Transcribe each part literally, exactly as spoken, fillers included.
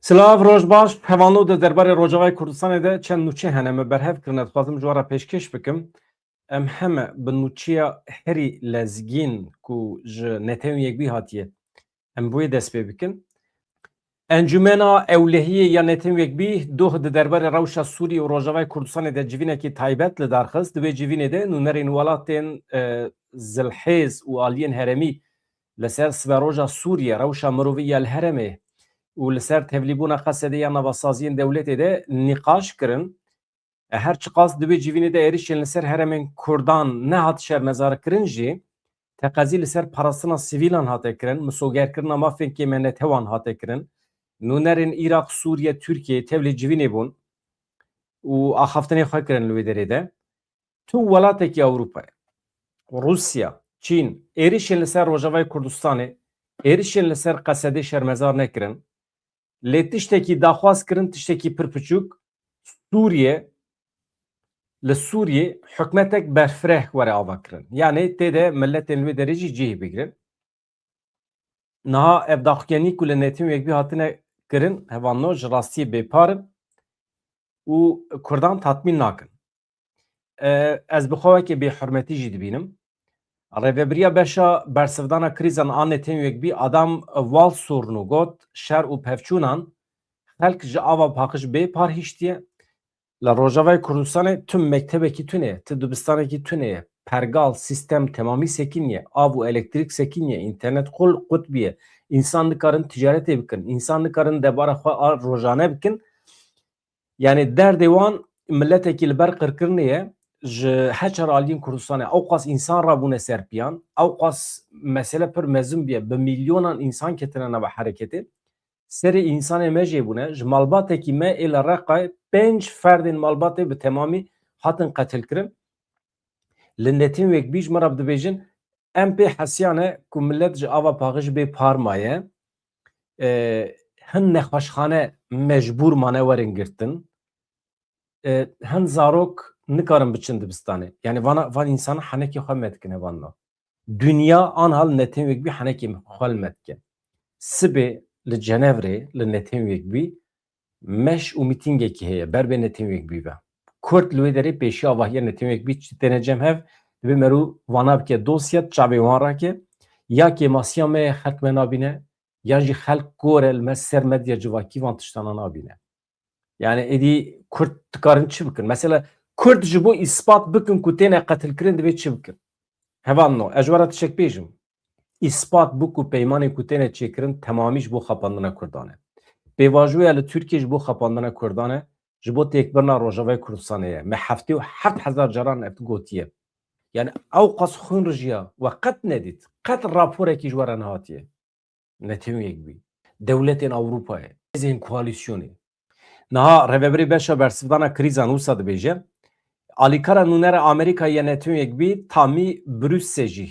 Silav, roj baş. Hevalno, di derbarê Rojavayê Kurdistanê de çend nûçe hene me berhev kirine, dixwazim ji we re pêşkêş bikim. Em heme bi nûçeya herî lezgîn ku ji Netewên Yekbî hatiye, em bi wê dest pê bikin. Encûmena Ewlehiyê ya Netewên Yekbî doh di derbarê rewşa Sûriyê û Rojavayê Kurdistanê de civînekî taybet li dar xist. Di vê civînê de nûnerên welatên, e, zilhêz û aliyên herêmî li ser siberoja Sûriyê, rewşa mirovî ya li herêmê û li ser tevlîbûna Qesedê ya navasaziyên dewletê de nîqaş kirin. E, her çiqas di vê civînê de êrişên li ser herêmên Kurdan nehat şermezarkirin jî, teqezî li ser parastina sivîlan hate kirin, misogerkirina mafên kêmenetewan hate kirin. Nûnerên Iraq, Sûriye, Tirkiye tevlî civînê bûn û axaftinê xwe kirin li wê derê de. Tu welatekî Ewropayê, Rûsya, Çîn, êrişên li ser Rojavayê Kurdistanê, êrişên li ser Qesedê şermezar nekirin. Lê tiştekî daxwaz kirin, tiştekî pir piçûk, Sûriye, li Sûriyê hikûmetek berfireh were ava kirin. Yanî tê de miletên li wê derê jî cihê bigrin. Niha ev daxuyanî ku li Netewên Yekbî hatine kirin, hevalno, ji rastiyê bêpar in û Kurdan tatmîn nakin. E, ez bi xwe weke bêhurmetî jî dibînim. Rêvebiriya Beşa Bersivdana Krîzan a Netewên Yekbî Adam Walsorn û got, şer û pevçûnan xelk ji ava paqij bê par hiştiye. Li Rojavayê Kurdistanê tu mektebekî tune ye, tu dibistanekî tune ye, pergal, sîstem temamî sekiniye, av û elektrîk sekiniye, înternet qul qut bûye, însan nikarin ticaretê bikin, însan nikarin debara xwe a rojane bikin. Yanî derdê wan miletekî li ber qirkirinê ye, ji heçar aliyên Kurdistanê ewqas însan rabûne ser piyan, ewqas mesele pir mezin bûye, bi milyonan însan ketine nava hereketê. Serê însanê me jê bûne, ji malbatekî me ê li Reqayê pênc ferdên malbatê bi temamî hatin qetilkirin. Li Netewên Yekbî ji me re dibêjin, em pê hesiyan e ku milet ji ava paqij bê par maye. E, hin nexweşxane mecbûr mane werin girtin. E, hin zarok nikarin biçin dibistanê. Yanî vana, van însanan henekê xwe me dikine vanna. Dinya anha li Netewên Yekbî henekê xwe li me dike. Sibê li Cenevrê li Netewên Yekbî meş û mîtîngekî heye, ber bê Netewên Yekbî ve. Kurd li wê derê pêşiya avahiya Netewên Yekbî têne cem hev, dibê merû vana bike dosya, çavê wan rake, ya kêmasiya me ye xelk me nabîne, yan jî xelk gore li me ser medya civakî van tiştana nabîne. Yani êdî Kurd dikarin çi bikin? Mesela Kurd ji bo îspat bikin ku têne qetilkirin divê çi bikin? Hevalno, ez ji we re tiştek bêjim. Îspat bû ku peymanên ku têne çêkirin temamî ji bo xapandina Kurdan e. Pêvajoya li Tirkiyê ji bo xapandina Kurdan e, ji bo têkbirina Rojavayê Kurdistanê ye. Me heftê û heft hezar caran ev gotiye. Yani ew qas xwîn rijiya we qet nedît. Qet raporekî ji we re nehatiye. Netewên Yekbûyî, dewletên Ewropayê, hêzên koalîsyonê. Niha Rêvebirê Beşa Bersivdana Krîzan wisa dibêje, alîkara nûnera Amerîkayê ya Netewên Yekbûyî Tamî Brûse jî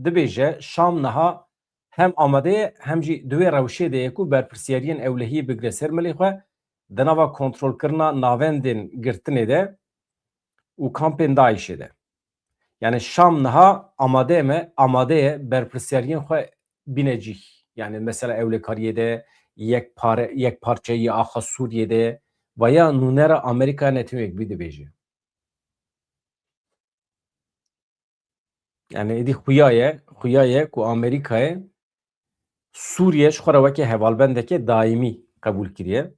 dibêje, Şam niha hem amade ye, hem jî di wê rewşê de ye ku berpirsyariyên ewlehiyê bigire ser milê xwe, di nava kontrolkirina navendên girtinê de û kampên DAIŞê de. Yani Şam niha amade me, amade ye berpirsyariyên xwe bîne cîh. Yani mesela ewlekariyê de, yekpare-, yekparçeyî axa Sûriyê de, veya nûnera Amerîka Netewên Yekbûyî dibêje. Yani êdî xuya ye, xuya ye ku Amerîkayê Sûriye ji xwe re weke hevalbendeke daîmî qebûl kiriye.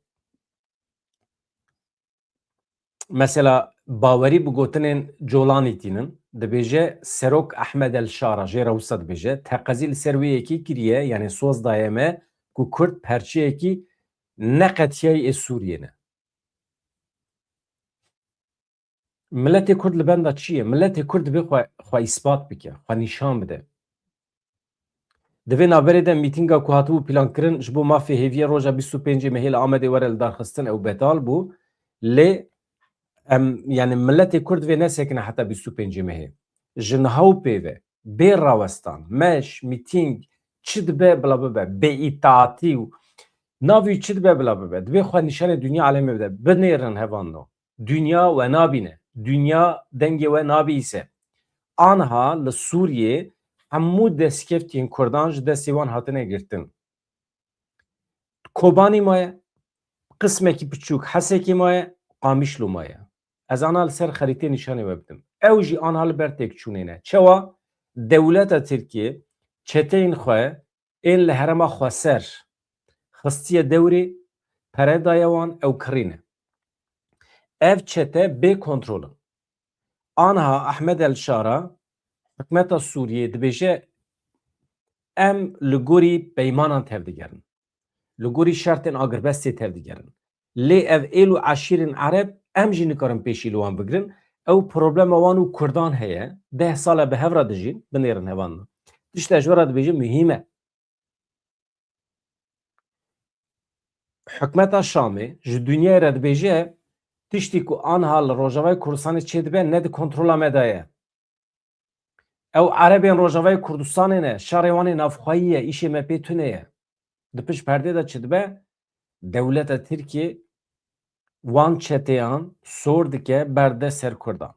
Mesela bawerî bi gotinên Colanî tînin, dibêje Serok Ehmed El Şara, jê re wisa dibêje, teqezî li ser wê yekê kiriye, yani soz daye me ku Kurd perçeyekî neqetiyayî ê Sûriyê ne. Miletê Kurd li benda çi ye? Miletê Kurd divê xwe, xwe îspat bike, xwe nîşan bide. Di vê navberê de mîtînga ku hatibû plankirin ji bo mafê hêviyê roja bîst û pêncê mehê li Amedê were lidarxistin ew betal bû. Lê em, yani miletê Kurd divê nesekine heta bîst û pêncê mehê. Ji niha û pê ve bê rawestan, meş, mîtîng, çi dibe bila bibe, bêîtaatî û navî çi dibe bila bibe. Divê xwe nîşanê dinya alemê bide. Binêrin hevalno. Dinya we nabîne. Dinya dengê we nabihîse. Anha li Sûriyê hemû destkeftiyên Kurdan ji destê wan hatine girtin. Kobanî maye, Qismekî piçûk Hesekê maye, Qamişlo maye. Ez ana li ser xerîtê nîşanê we bidim. Ew jî anha li ber têkçûnê ne. Çawa? Dewleta Tirkiyê çeteyên xwe ên li herêma xweser xistiye dewrê, pere daye wan, ew kirî ne. Ev çete bê kontrol in. Anha Ahmed El Şara, hikûmeta Sûriyê dibêje, em li gorî peymanan tevdigerin. Li gorî şertên agirbestê tevdigerin. Lê ev êl û eşîrên Ereb, em jî nikarin pêşî li wan bigirin. Ew problema wan û Kurdan heye. Deh sal e bi hev re dijîn, binêrin hevalno. Tişt ez ji we re dibêjim muhîm e. Hikûmeta Şamê ji dinyayê re dibêje, tiştî ku anha li Rojavayê Kurdistanê çêdibe, ne di kontrola me de ye. Ew Erebên Rojavayê Kurdistanê ne, şerê wan ê navxweyî ye, îşê me pê tune ye. Di pişt perdê de çi dibe? Dewleta Tirkiyê wan çeteyan sor dike, berde ser Kurdan.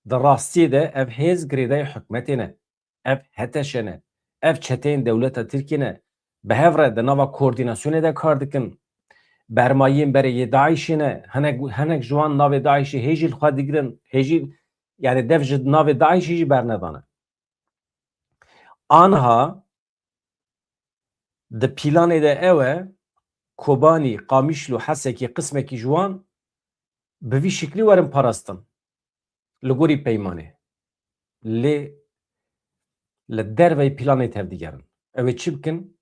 Di rastiyê de ev hêz girêdayî hikûmetê ne. Ev HTŞ ne. Ev çeteyên dewleta Tirkiyê ne. Bi hev re di nava koordînasyonê de kar dikin. Bermayiyên berê yê DAIŞê ne. Hinek, hinek ji wan navê DAIŞê hê jî li xwe digirin. Hê jî, yani dev ji navê DAIŞê jî bernedane. Anha di planê de ew e, Kobanî, Qamişlo, Hesekê, qismekî ji wan bi vî şiklî werin parastin. Li gorî peymanê. Lê li derveyî planê tevdigerin. Ew ê çi bikin?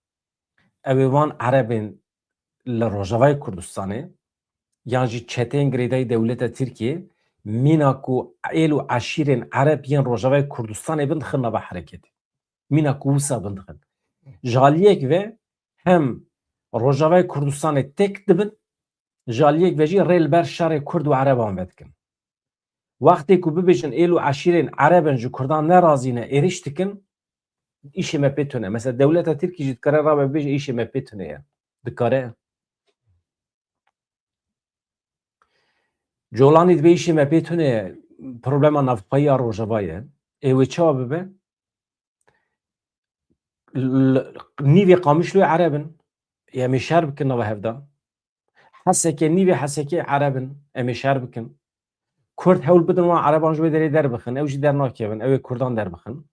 Ew ê wan Erebên li Rojavayê Kurdistanê yan jî çeteyên girêdayî dewleta Tirkiyê, mîna ku êl û eşîrên Ereb yên Rojavayê Kurdistanê bin, dixin nava hereketê. Mîna ku wisa bin, dixin. Ji aliyek ve hem Rojavayê Kurdistanê têk dibin, ji aliyek ve jî rê li ber şerê Kurd û Ereban vedikin. Wextê ku bibêjin êl û eşîrên Ereb in ji Kurdan nerazî ne, êrîş dikin, îşê me pê tune. Mesela dewleta Tirkî jî dikare rabe bibêje îşê me pê tune ye. Dikare. Colanî dibe îşê me pê tune ye, problema navxweyî ya Rojava ye. Ê wê çawa bibe? L-, nîvê Qamişloyê Ereb in. Em ê şer bikin nava hevda. Hesekê, nîvê Hesekê Ereb in. Em ê şer bikin. Kurd hewl bidin wan Ereban ji wê derê derbixin. Ew jî dernakevin. Ew ê Kurdan derbixin.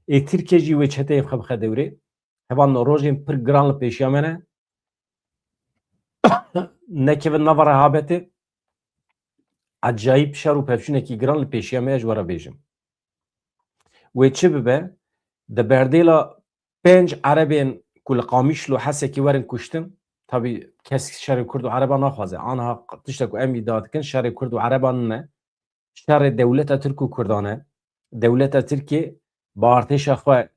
Ê Tirkiye jî wê çeteyê xwe bixe dewrê. Hevalno, rojên pir giran li pêşiya me ne. Nekevin nava rehabetê. Ecayîb şer û pevçûnekî giran li pêşiya me ye, ji we re bêjim. Wê çi bibe? Di berdêla pênc Erebên ku li Qamişlo, Hesekê werin kuştin, tabî kes şerê Kurd û Ereban naxwaze. Anha tişta ku em îdia dikin, şerê Kurd û Ereban nine. Şerê dewleta Tirk û Kurdan e. Dewleta Tirkiyê bi artêşa xwe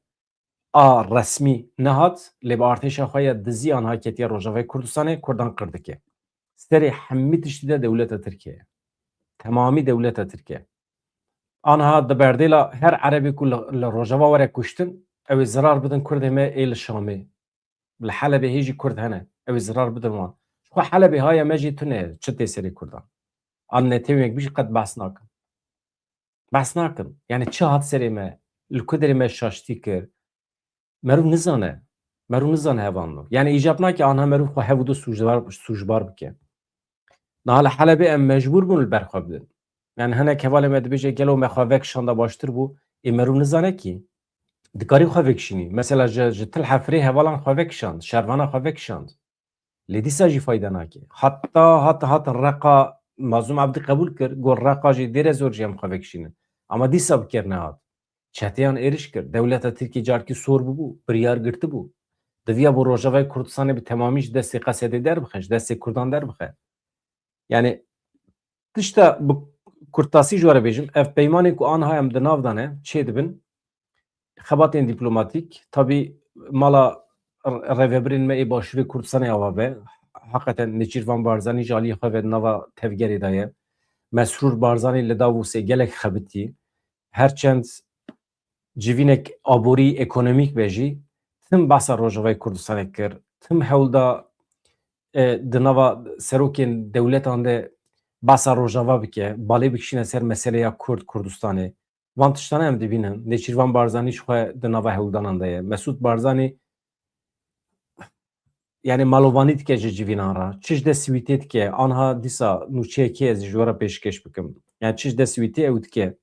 a resmî nehat, lê bi artêşa xwe ya dizî anha ketiye Rojavayê Kurdistanê, Kurdan qir dike. Serê hemî tiştî de dewleta Tirkiye ye. Temamî dewleta Tirkiye. Anha di berdêla her Erebê ku li, li Rojava were kuştin, ew ê zirar bidin Kurdê me ê li Şamê. Li Helebê hê jî Kurd hene. Ew ê zirar bidin wan. Ji xwe Helebê haya me jî tune ye, çi tê serê Kurdan. An netewên yekbî jî qet behs nakin. Behs nakin. Yani çi hat serê me? Li ku derê me şaştî kir? Merû nizane. Merû nizane hevalno. Yani îcab nake anha merû xwe hev û du sûcbar, sûcbar bike. Niha li Helebê em mecbûr bûn li ber xwe bidin. Yani hinek hevalê me dibêje gelo me xwe vekişanda baştir bû. Ê merû nizane kî. Dikarî xwe vekişînî. Mesela ji, ji Til Hefrê hevalan xwe vekişand, şervana xwe vekişand. Lê dîsa jî fayda nake. Hatta hat, hat Reqa, Mazlûm Ebdî qebûl kir, got Reqa jî dêre zor jî em xwe vekişînin. Ama dîsa bi kêr nehat. Çeteyan êriş kir. Dewleta Tirkî carkî sor bûbû, biryar girtibû. Diviya bo Rojavayê Kurdistanê bi temamî ji destê Qesedê derbixe, ji destê Kurdan derbixe. Yani tişta bi kurtasî ji we re bêjim, ev peymanê ku anha em di nav de ne, çê dibin, xebatên dîplomatîk, tabî mala r-, rêvebirên me ê başûrê Kurdistanê ava be. Heqeten Nêçîrvan Barzanî ji aliyê xwe ve di nava tevgerê de ye. Mesrûr Barzanî li Davosê gelek xebitî. Her çend civînek aborî, ekonomîk be jî, tim behsa Rojavayê Kurdistanê kir. Tim hewl da, e, di nava serokên dewletan de behsa Rojava bike, balê bikişîne ser meseleya Kurd, Kurdistanê. Van tiştane em dibînin. Nêçîrvan Barzanî ji xwe di nava hewldanan de ye. Mesûd Barzanî yani malovanî dike ji civînan re. Çi ji dest wî tê dike, anha dîsa nûçeyekê ez ji we re pêşkêş bikim. Yani çi ji dest wî tê ew dike.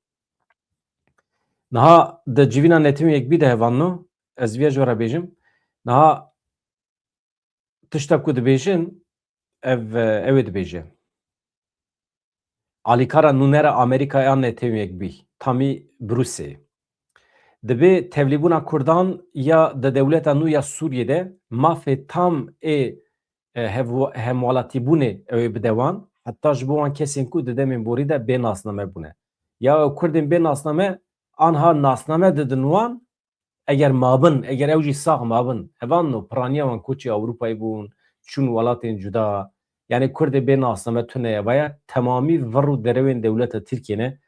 Niha di civîna Netewên Yekbî de hevalno, ez viya ji we re bêjim. Niha tişta ku dibêjin, ev, ew ê dibêje. Alîkara nûnera Amerîka ya Netewên Yekbî, Tamî Brûsê. Dibê tevlîbûna Kurdan ya di dewleta nû ya Sûriyê de mafê tam ê, e, hev-, hemwelatîbûnê ew ê bide wan, heta ji bo wan kesên ku di demên borî de bê nasname bûne. Ya ew Kurdên bê nasname anha nasname didin wan, eger mabin, eger ew jî sax mabin, hevan no piraniya wan koçê Ewropayê bûn, çûn welatên cuda. Yani Kurdê bê nasname tune ye, vaya temamî vir û derewên dewleta Tirkiyê ne,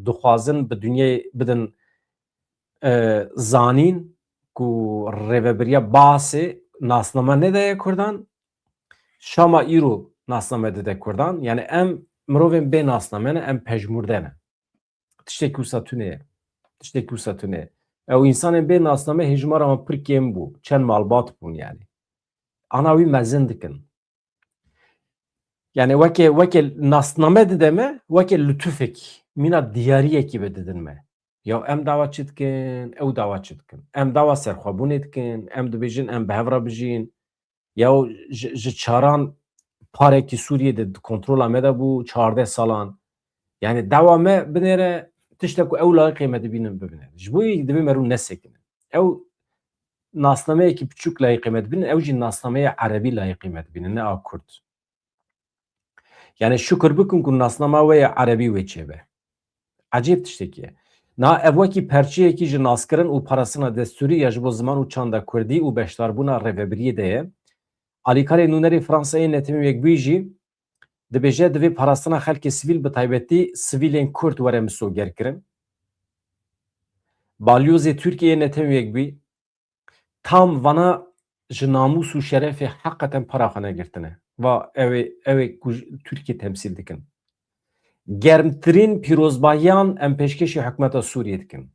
dixwazin bi dinyayê bidin, e, zanîn ku rêvebiriya Baasê nasname nedaye Kurdan, Şama îro nasname dide Kurdan. Yani em mirovên bê nasname ne, em pejmûrde ne. Tiştekî wisa tune ye. Tiştekî wisa tune ye. Ew însanên bê nasname hêjmara wan pir kêm bû. Çend malbat bûn yani. Ana wî mezin dikin. Yani weke, weke nasname dide me, weke lutufek, mîna diyariyekî be didin me. Ya em dawa çi dikin, ew dawa çi dikin. Em dawa serxwebûnê dikin, em dibêjin em bi hev re bijîn. Ya ji, ji çaran parekî Sûriyê de di kontrola me de bû çardeh salan. Yani dawa me binêre tiştek ku ew layiqê me dibînin bibinêre. Ji bo yê divê me rû nesekine. Ew nasnameyekî piçûk layiqê me dibînin, ew jî nasnameya erebî layiqê me dibînin, ne a kurd. Yani şukir bikin ku nasnama we ya erebî wê çêbe. Ecêb tiştekî ye. Na ev wekî perçeyekî ji naskirin û parastina destûrî ya ji bo ziman û çanda kurdî û beşdarbûna rêvebiriyê de ye. Alîkarê nûnerê Fransayê Netewên Yekbûyî jî dibêje divê parastina xelkê sivîl, bi taybetî sivîlên kurd were misogerkirin. Balyozê Tirkiyeyê Netewên Yekbûyî tam vana ji namûs û şerefê heqeten para xwe negirtine. Va ew ê, ew ê ku ji Tirkiyê temsîl dikin. Germtirîn pîrozbahiyan em pêşkêşî hikûmeta Sûriyê dikin.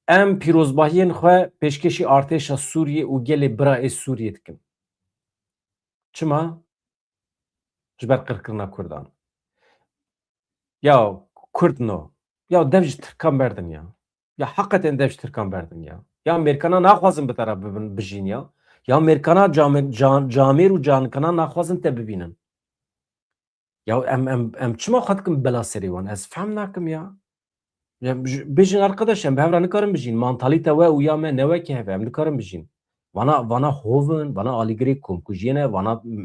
Em pîrozbahiyên xwe pêşkêşî artêşa Sûriyê û gelê bira ê Sûriyê dikin. Çima? Ji ber qirkirina Kurdan. Ya Kurd no. Ya dev ji Tirkan berdin ya. Ya heqeten dev ji Tirkan berdin ya. Ya Mêrkana naxwazin bi te re bibin, bijîn ya. Ya Mêrkana camê-, can-, camêr û cankana naxwazin te bibînin. Ya em, em, em çima xwe dikin bela serê wan? Ez fehm nakim ya. Ya, j-, bêjin arkadaş, em bi hev re nikarin bijîn. Mantalîte we û ya me ne wekî hev e, em nikarin bijîn. Vana, vana hov in, vana alîgirê komkujiyê ne, vana m-,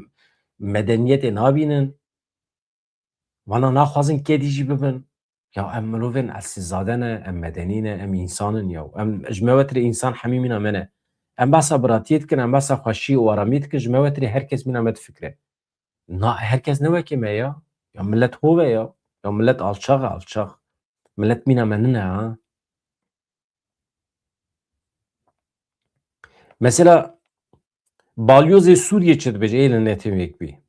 medeniyetê nabînin. Vana naxwazin kedî jî bibin. Ya em mirovên esilzade ne, em medenî ne, em însan in ya. Em, ji me wetirê însan hemî mîna me ne. Em behsa biratiyê dikin, em behsa xweşî û aramiyê dikin, ji me wetirê her kes mîna me difikire. Na, her kes ne wekî me ya. Ya millet hov e ya. Ya millet alçax e, alçax. Millet mîna me nine ha. Mesela, balyozê Sûriyê çi dibêje, ê li Netewên Yekbûyî?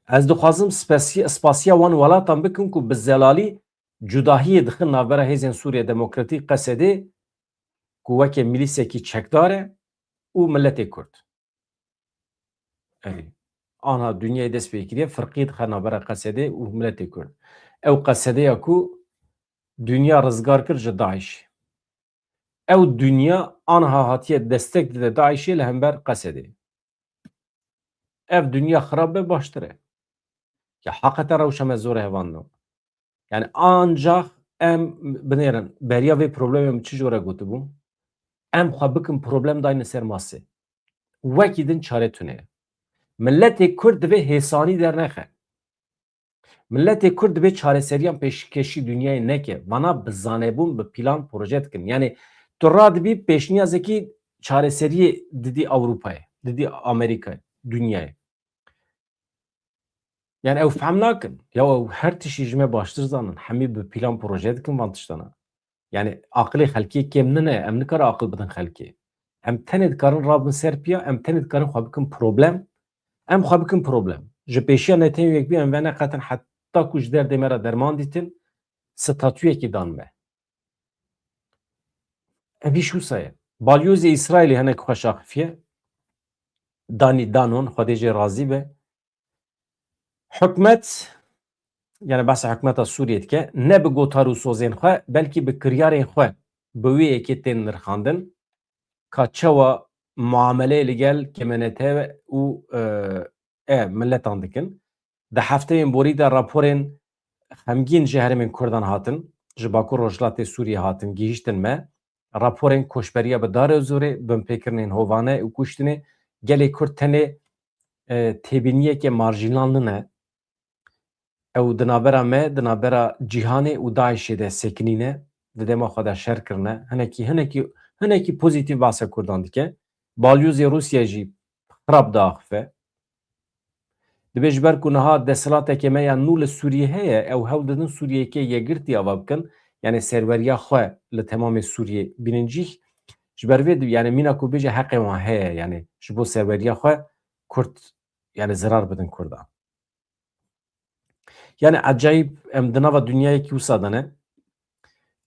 Ez dixwazim spasiya, spasiya wan welatan bikim ku bi zelalî cudahiyê dixin navbera Hêzên Sûriya Demokratîk, Qesedê, ku weke milîsekî çekdar e û miletê Kurd. Erê. Anha dinyayê dest pê kiriye, firqî dixe navbera Qesedê û miletê Kurd. Ew Qesedeya ku dinya rizgar kir ji DAIŞ'ê. Ew dinya anha hatiye destek dide DAIŞ'ê li hember Qesedê. Ev dinya xirab be baştir e. Ya heqeten rewşa me zor e hevalno. Yani ancax em binêrin, beriya vê problemê min çi ji we re gotibû? Em xwe bikin problem dayne ser masê. Wekî din çare tune ye. Miletê Kurd divê hêsanî dernexe. Miletê Kurd divê çareseriyan pêşkêşî dinyayê neke. Vana bi zanebûn, bi plan, proje dikin. Yani tu radibî pêşniyazekî çareseriyê didî Ewropayê, didî Amerîkayê, dinyayê. Yani ew fehm nakin. Ya ew her tiştî ji me baştir zanin. Hemî bi plan proje dikin van tiştana. Yani aqilê xelkê kêm nine, em nikarin aqil bidin xelkê. Em tenê dikarin rabin ser piya, em tenê dikarin xwe bikin problem. Em xwe bikin problem. Ji pêşiya Netewên Yekbûyî em veneqetin heta ku ji derdê me re derman dîtin, statuyekî dan me. Ev îş wisa ye. Balyozê Îsraîlê hinek xwe şaxifiye. Danî Danon, Xwedê jê razî be. Hikûmet, yani behsa hikûmeta Sûriyê dike, ne bi gotar û sozên xwe, belkî bi kiryarên xwe, bi wê yekê tên nirxandin, ka çawa muameleyê li gel K M N T û, e, e, miletan dikin. Di hefteyên borî de raporên xemgîn ji herêmên Kurdan hatin, ji Bakur Rojhilatê Sûriyê hatin, gihîştin me. Raporên koçberiya bi darê û zorê, binpêkirinên hovane û kuştinê gelê Kurd tenê, e, têbîniyeke marjînal nine. Ew di navbera me, di navbera cîhanê û DAIŞê de sekinîne, di dema xwe de şer kirine. Hinekî, hinekî, hinekî pozîtîf behsa Kurdan dike. Balyozê Rûsya jî xirab diaxife. Dibê ji ber ku niha desthilateke me ya nû li Sûriyê heye, ew hewl didin Sûriyeyeke yekgirtî ava bikin, yani serweriya xwe li temamê Sûriyê bînin cîh. Ji ber vê di-, yani mîna ku bêje heqê wan heye, yani ji bo serweriya xwe Kurd, yani zirar bidin Kurdan. Yani ecayîb, em di nava dinyayekî wisa de ne.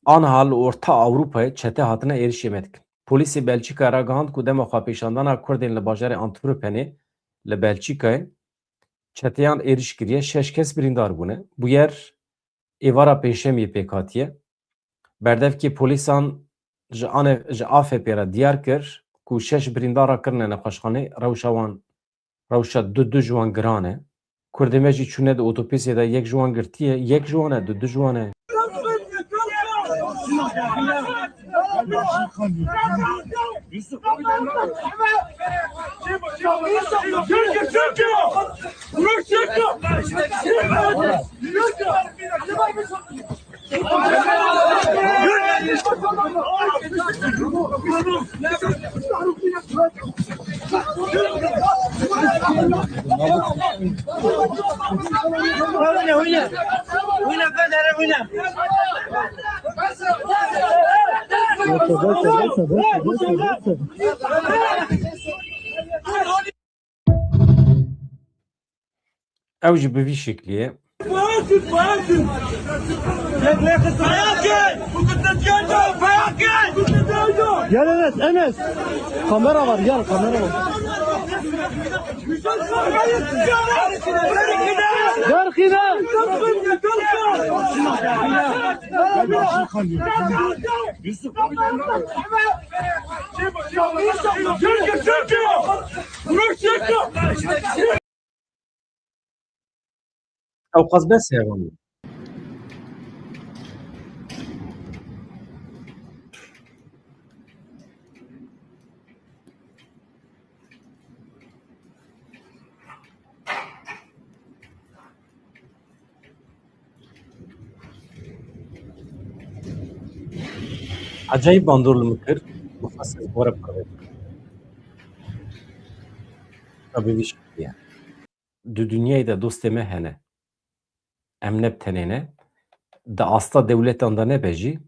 Aniha li Orta Ewropayê çete hatine êrişê me dikin. Polîsê Belçîkayê ragihand ku dema xwepêşandana Kurdên li bajarê Antwerpenê li Belçîkayê çeteyan êriş kiriye, şeş kes birîndar bûne. Bûyer êvara pêncşemiyê pêk hatiye. Berdevkê polîsan ji ane-, ji A F P'ê re diyar kir ku şeş birîndar rakirine nexweşxanê, rewşa wan, rewşa du du ji wan giran e. Kurdê me jî çûne di otopsiyê de, yek ji wan girtiye, yek ji wan e, du du ji wan e. Ew jî bi vî şeklî ye. Gel Enes, Enes. Kamera var, gel, kamera var. Derkine. Ew qas bes e hevalno. Ecayîb bandor li min kir, bixwest ez bi we re parve bikim. Ka bi vî şeklî ye. Di dinyayê de dostê me hene. Em ne bi tenê ne. Di asta dewletan de nebe jî,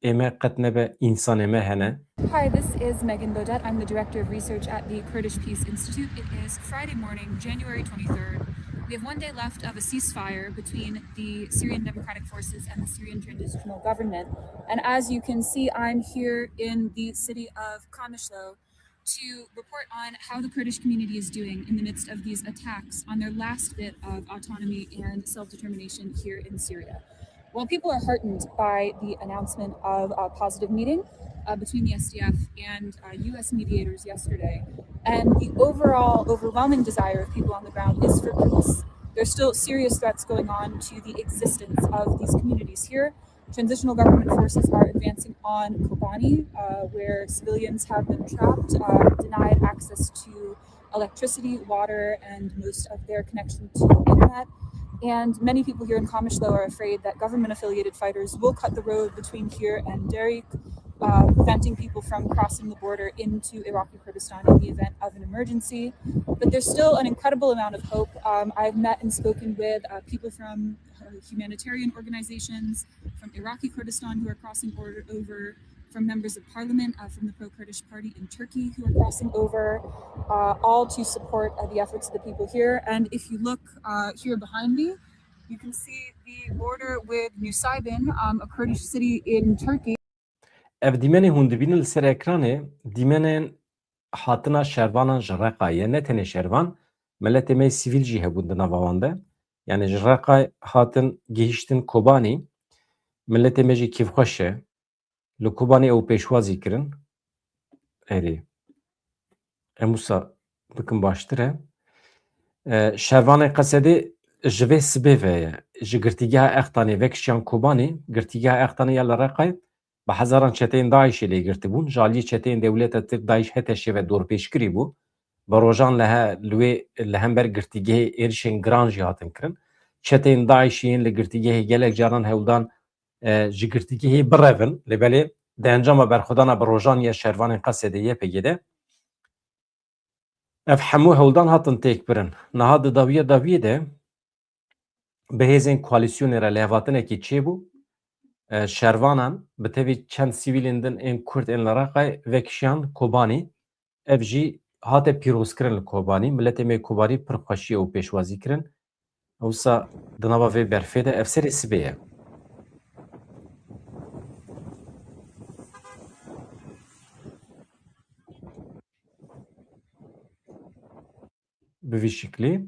ê me qet nebe, însanê me hene. Hi, this is Megan Bodett. I'm the Director of Research at the Kurdish Peace Institute. It is Friday morning, January twenty-third. We have one day left of a ceasefire between the Syrian Democratic Forces and the Syrian Transitional Government. And as you can see, I'm here in the city of Qamishlo to report on how the Kurdish community is doing in the midst of these attacks on their last bit of autonomy and self-determination here in Syria. While people are heartened by the announcement of a positive meeting, uh, between the S D F and, uh, U S mediators yesterday, and the overall overwhelming desire of people on the ground is for peace, there's still serious threats going on to the existence of these communities here. Transitional government forces are advancing on Kobani, uh, where civilians have been trapped, uh, denied access to electricity, water, and most of their connection to internet. And many people here in Qamishlo are afraid that government-affiliated fighters will cut the road between here and Derik, uh, preventing people from crossing the border into Iraqi Kurdistan in the event of an emergency. But there's still an incredible amount of hope. Um, I've met and spoken with, uh, people from, uh, humanitarian organizations, from Iraqi Kurdistan who are crossing border over, from members of parliament, uh, from the pro-Kurdish party in Turkey who are crossing over, uh, all to support, uh, the efforts of the people here. And if you look, uh, here behind me, you can see the border with Nusaybin, um, a Kurdish city in Turkey. Ev dîmenê hûn dibînin li ser ekranê, dîmenên hatina şervanan ji Reqayê ye. Ne tenê şervan, miletê me sivîl jî hebûn di nava wan de. Yani ji Reqay hatin gihiştin Kobanî, miletê me jî kêfxweş e. Li Kobanî ew pêşwazî kirin. Erê. Em wisa bikin baştir e. E, şervanên Qesedê ji vê sibê ve ye. Ji girtîgeha Extanê vekişiyan Kobanî, girtîgeha Extanê ya li Reqay, bi hezaran çeteyên DAIŞê lê girtibûn. Ji aliyê çeteyên dewleta Tirk DAIŞ HTŞ'ê ve dorpêçkirî bû. Bi rojan li he-, li wê, li hember girtîgehê êrişên giran jî hatin kirin. Çeteyên DAIŞ'ê yên li girtîgehê gelek caran hewldan, e, ji girtîgehê birevin. Lê belê di encama berxwedana bi rojan ya şervanên Qesedê Y P G de ev hemû hewldan hatin têkbirin. Niha di dawiya dawiyê de bi hêzên koalîsyonê re lêhvatinekî çêbû. E, şervanan bi tevî çend sivîlên din ên Kurd ên li Reqay vekişiyan Kobanî. Ev jî hate pîrozkirin li Kobanî. Miletê me Kobanî pir xweşiyê û pêşwazî kirin. Ewsa di nava vê berfê de ev serê sibê ye. Bi vî şiklî.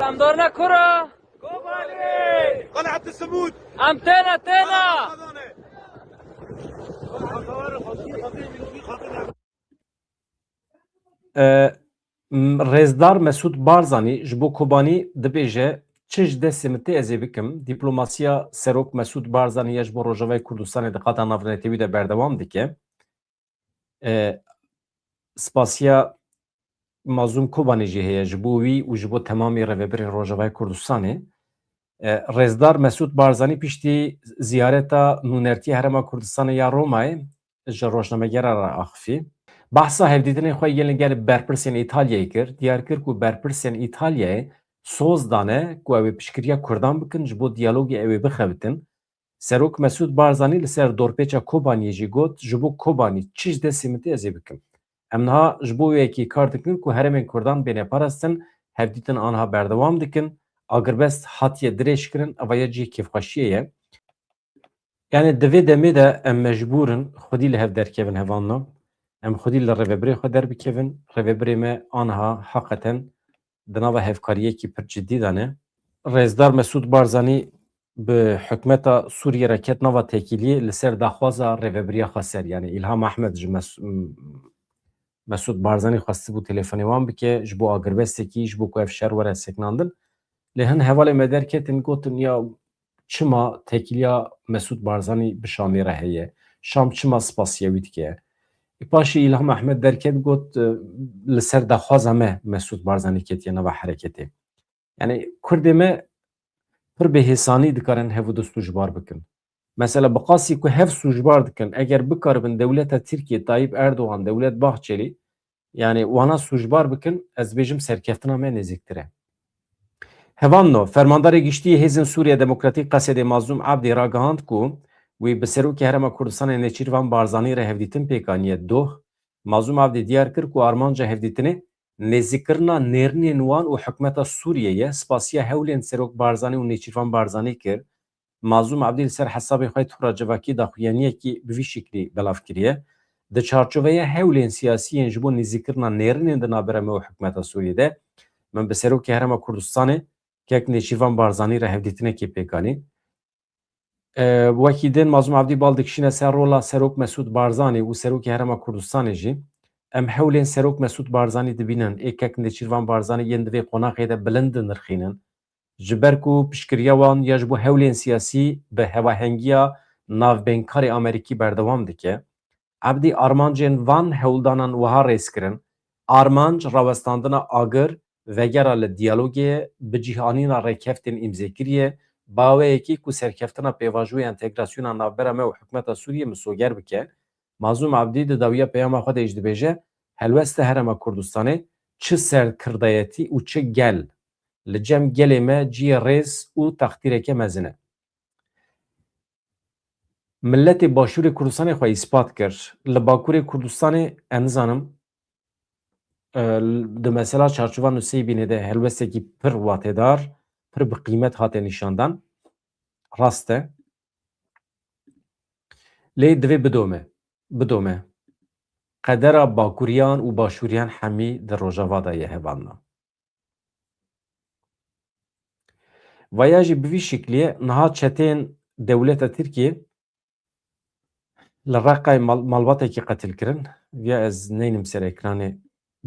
Selamdarna kura. Kobanê! Qel'et Semûd! Em têne, têne! E, m-, Rêzdar Mesûd Barzanî ji bo Kobanî dibêje, çi ji destê min tê ez ê bikim. Diplomasiya Serok Mesûd Barzanî ya ji bo Rojavayê Kurdistanê di qata navnetewî de berdewam dike. E, spasiya Mazlûm Kobanî jî heye ji bo wî û ji bo temamî rêvebirên Rojavayê Kurdistanê. E, Rêzdar Mesûd Barzanî piştî ziyareta nûnertiya Herêma Kurdistanê ya Romayê ji rojnamegera re axifî. Behsa hevdîtinên xwe yên li gel berpirsên Îtalyayê kir. Diyar kir ku berpirsên Îtalyayê soz dane ku ew ê piştgiriya Kurdan bikin ji bo diyalogê ew ê bixebitin. Serok Mesûd Barzanî li ser dorpêça Kobaniyê jî got, ji bo Kobanî çi ji destê min tê ez ê bikim. Em niha ji bo wê yekê kar dikin ku herêmên Kurdan bêne parastin, hevdîtin aniha berdewam dikin, agirbest hatiye dirêjkirin, eva ya cihê kêfxweşiyê ye. Yani di vê demê de em mecbûr in xwedî li hev derkevin hevalno. Em xwedî li rêvebirê xwe derbikevin. Rêvebirê me aniha heqeten di nava hevkariyekî pir cidî de ne. Rêzdar Mesûd Barzanî bi hikûmeta Sûriyê re ket nava têkiliyê li ser daxwaza rêvebiriya Xweser. Yani Îlham Ehmed ji Mes-, Mesûd Barzanî xwestibû telefonê wan bike ji bo agirbestekî, ji bo ku ev şer were sekinandin. Lê hin hevalên me derketin gotin, ya çima têkiliya Mesûd Barzanî bi Şamê re heye? Şam çima spasiya wî dike? Ê, paşê Îlham Ehmed derket got, e, li ser daxwaza me Mesûd Barzanî ketiye nava hereketê. Yani Kurdê me pir bi hêsanî dikarin hev û du sûcbar bikin. Mesela bi qasî ku hev sûcbar dikin, eger bikaribin dewleta Tirkiye, Tayyip Erdogan, Devlet Bahçeli, yani wana sûcbar bikin, ez dibêjim serkeftina me nêzîktir e. Hevalno, Fermandarê Giştî yê Hêzên Sûriya Demokratîk Qesedê Mazlûm Ebdî ragihand ku wî bi Serokê Herêma Kurdistanê Nêçîrvan Barzanî re hevdîtin pêk aniye. Doh, Mazlûm Ebdî diyar kir ku armanca hevdîtinê nêzîkkirina nêrînên wan û hikûmeta Sûriyê ye. Spasiya hewlên Serok Barzanî û Nêçîrvan Barzanî kir. Mazlûm Ebdî li ser hesabê xwe yê Twitter civakî daxuyaniyekî bi vî şiklî belav kiriye. Di çarçoveya hewlên siyasî yên ji bo nêzîkkirina nêrînên di navbera me û hikûmeta Sûriyê de, min bi Serokê Herêma Kurdistanê kek Nêçîrvan Barzanî re hevdîtinekê pêk anî. E, wekî din Mazlûm Ebdî bal dikişîne ser rola Serok Mesûd Barzanî û Serokê Herêma Kurdistanê jî. Em hewlên Serok Mesûd Barzanî dibînin, ê kek Nêçîrvan Barzanî yên di vê qonaxê de bilind dinirxînin. Ji ber ku piştgiriya wan ya ji bo hewlên siyasî bi hevahengiya navbênkarê Amerîkî berdewam dike. Ebdî armancên van hewldanan wiha rêz kirin, armanc rawestandina agir, vegera li diyalogê ye, bi cîhanîna rêkeftên îmzekirî ye, bi awayekî ku serkeftina pêvajo ya entegrasyona navbera me û hikûmeta Sûriyê misoger bike. Mazlûm Ebdî di dawiya peyama xwe de jî dibêje, helwesta Herêma Kurdistanê çi serkirdayetî û çi gel, li cem gelê me cihê rêz û textîreke mezin e. Miletê Başûrê Kurdistanê xwe îspat kir. Li Bakurê Kurdistanê, ez nizanim, e, di mesela çarçova Nuseybînê de helwestekî pir watedar, pir bi qîmet hate nîşandan. Rast e. Lê divê bidome. Bidome. qedera Bakuriyan û Başûriyan hemî di Rojava de ye hevalno. Vaya jî bi vî şiklî ye, niha çeteyên dewleta Tirkiyê li Reqayê mal-, malbatekî qetil kirin. Viya ez neynim ser ekranê.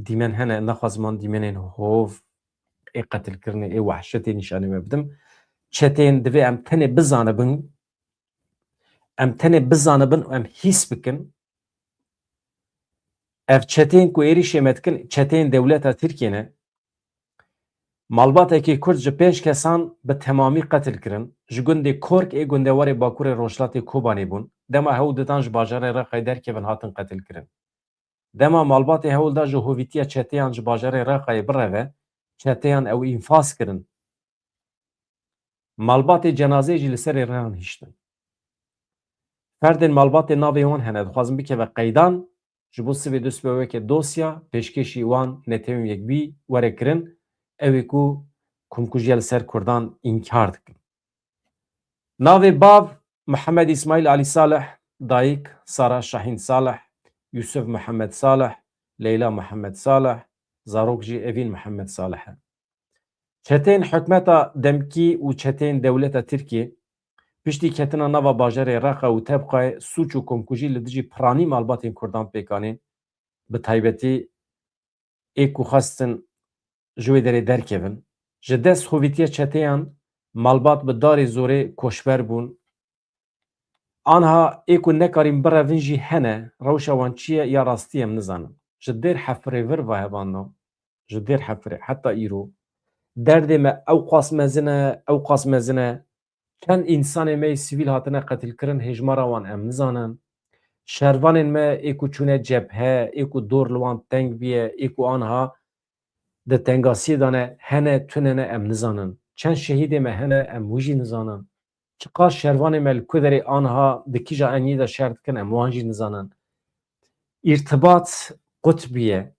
Dîmen hene, naxwazim wan dîmenên hov ê qetilkirinê, ê wehşetê nîşanî me bidim. Çeteyên divê em tenê bizanibin, em tenê bizanibin û em hîs bikin. Ev çeteyên ku êrîşê me dikin, çeteyên dewleta Tirkiyê ne. Malbatekî Kurd ji pênc kesan bi temamî qetil kirin. Ji gundê Kork ê gundewarê Bakurê Rojhilatê Kobanê bûn. Dema hewl didan ji bajarê Reqayê derkevin hatin qetil kirin. Dema malbatê hewl da ji hovîtiya çeteyan ji bajarê Reqayê bireve, çeteyan ew înfaz kirin. Malbatê cenazeyê jî li serê rêyan hiştin. Ferdên malbatê navê wan hene, dixwazin bikeve qeydan, ji bo sibê du sibe weke dosya pêşkêşî wan netewên yekbî were kirin, ew ê ku komkujiya li ser Kurdan înkar dikin. Navê bav Mihemed Îsmaîl Alî Salih, dayik Sara Şahîn Salih, Yusuf Mihemed Salih, Leyla Mihemed Salih, zarok jî Evîn Mihemed Salih e. Çeteyên hikûmeta demkî û çeteyên dewleta Tirkiyê piştî ketina nava bajarê Reqa û Tebqayê sûc û komkujî li dijî piranî malbatên Kurdan pêk anîn, bi taybetî ê ku xwestin ji wê derê derkevin. Ji dest hovîtiya çeteyan malbat bi darê zorê koçber bûn. Anha ê ku nekarîn birevin jî hene, rewşa wan çi ye ya rastî em nizanin. Ji dêr hefirê vir va hevalno, ji dêr hefirê heta îro derdê me ew qas mezin e, ew qas mezin e. Çend însanê me yê sivîl hatine qetilkirin, hêjmara wan em nizanin. Şervanên me ê ku çûne cebhe, ê ku dor li wan teng bûye, ê ku anha di tengasiyê de ne, hene, tune ne, em nizanin. Çend şehîdê me hene, em wî jî nizanin. Çiqas şervanê me li ku derê anha di kîja eniyê de şer dikin, em wan jî nizanin. Îrtibat qut bûye.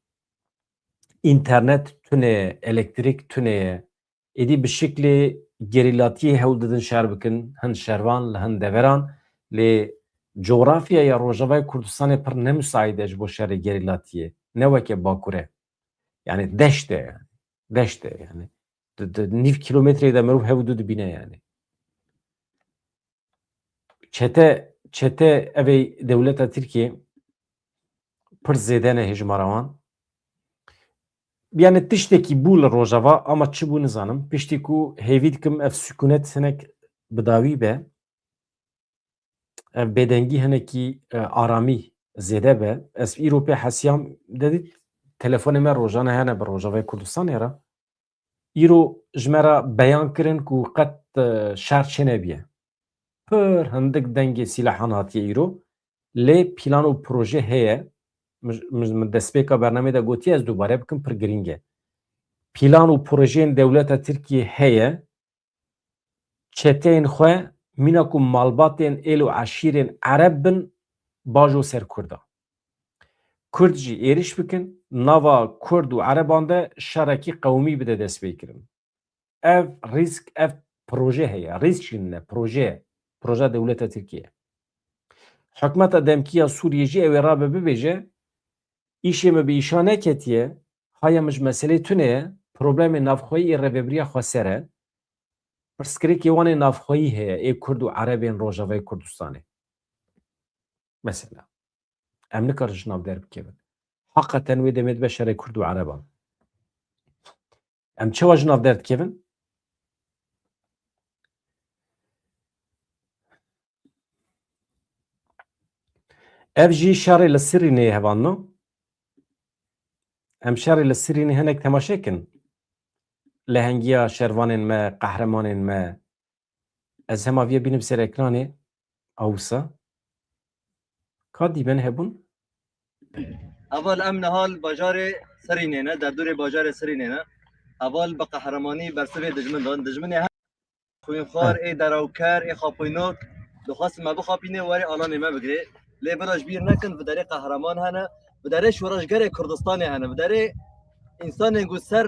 Înternet tune ye, elektrîk tune ye. Êdî bi şiklê gerîlatiyê hewl didin şer bikin, hin şervan li hin deveran, lê cografyaya Rojavayê Kurdistanê pir ne musaîd e ji bo şerê gerîlatiyê. Ne weke Bakur e. Yani deşt e yani. Deşt e yani. Di, di nîv kîlometreyê de mirov hev û du dibîne yani. Çete, çete evê dewleta Tirkiyê pir zêde ne hêjmara wan. Yani tiştekî bû li Rojava, ama çi bû nizanim. Piştî ku hêvî dikim ev sukûnet hinek bi dawî be, ev bêdengî hinekî, e, aramî zêde be. Ez îro pê hesiyam, de dît telefonê me rojane hene bi Rojavayê Kurdistanê re. Îro ji me re beyan kirin ku qet, e, şer çênebiye. Pir hindik dengê sîlahan hatiye îro. Lê plan û proje heye. Min, min, min destpêka bernamê de gotiye, ez dubare bikim, pir girîng e. Plan û projeyên dewleta Tirkiyê heye. Çeteyên xwe mîna ku malbatên êl û eşîrên ereb bin, bajo ser Kurda. Kurd jî êrîş bikin, nava Kurd û Ereban de şerekî qewmî bide destpêkirin. Ev rîsk, ev proje heye. Rîsk jî ne, proje ye. Proje dewleta Tirkiye. Hikûmeta demkî ya Sûriyê jî ew ê rabe bibêje, îşê me bi îşa neketiye, haya min ji meselê tune ye, problemê navxweyî ê rêvebiriya xweser e. Pirsgirêkê wan ê navxweyî heye, ê Kurd û Erebên Rojavayê Kurdistanê. Mesela, em nikarin ji nav derbikevin. Heqeten wê demê dibe şerê Kurd û Ereban. Em çawa ji nav derdikevin? Ev jî şerê li Sirînê hevalno. Em şerê li Sirînê hinek temaşe kin. Lehengiya şervanên me, qehremanên me. Ez hema viya bînim ser ekranê. Awsa. Ka dîmen hebûn? Heval em niha li bajarê Sirînê ne, derdorê bajarê Sirînê ne. Heval bi qehremanî bersivê dijmin dan. Dijminê her xwînxwar, ê derawker, ê xapînok, dixwest me bixapînê, werê alanê me bigirê. Lê bila ji bîr nekin, bi derê qehreman hene, bi derê şoreşgerê Kurdistanê hene, bi derê însanên ku ser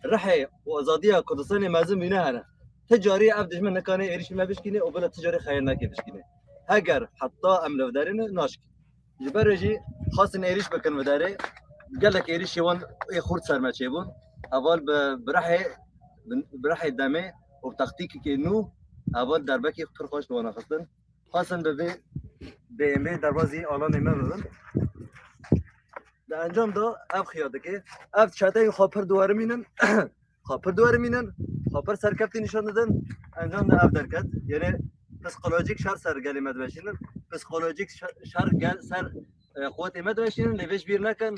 rihê û azadiya Kurdistanê mezin bîne hene. Ti carî ev dijmin nikane êrişî me bişkîne û bila ti carî xeyr nake bişkîne. Heger heta em li vê derê ne, naşkî. Ji ber jî xwestin êrîş bikin bi derê. Gelek êrîşê wan ê xurt ser me çêbûn. Heval bi birehê, bi birehê demê û bi taktîkekê nû heval derbekî pir xweş li wan xistin. Xwestin bi vê B M W derbazî alanê me bibin. Di encam de ev xiya dike. Ev çeteyên xwe pir diwerimînin. Xwe pir diwerimînin, xwe pir serkeftî nîşan didin, encam de ev derket. Yanî psikolojîk şer ser gelê me dimeşînin. Psikolojîk şer, şer gel ser, e, quwetê me dimeşînin, lê vê ji bîr nekin,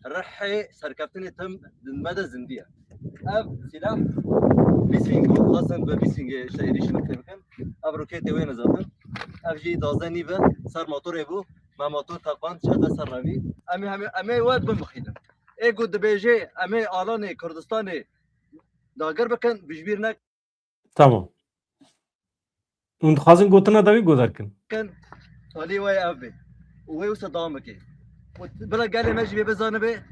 rihê serkeftinê tim di me de zindî ye. Ev sîlah Bisping bû, xwestin bi Bispingê ji te êrîşê min tê bikin. Ev roketê wê ne zaten. Ev jî duwazdeh nîv e, ser motorê bû. Me motor teqand, çete ser revî. Em ê, em ê, em ê we bimixînin. Ê ku dibêje, em ê alanê Kurdistanê dagir bikin, bi ji bîr nekin. Tamam. Hûn dixwazin gotina dawî guhdar kin? Talî we ev bê. Û wê wisa dewam bike. Û bila gelê me jî bê bizanibe,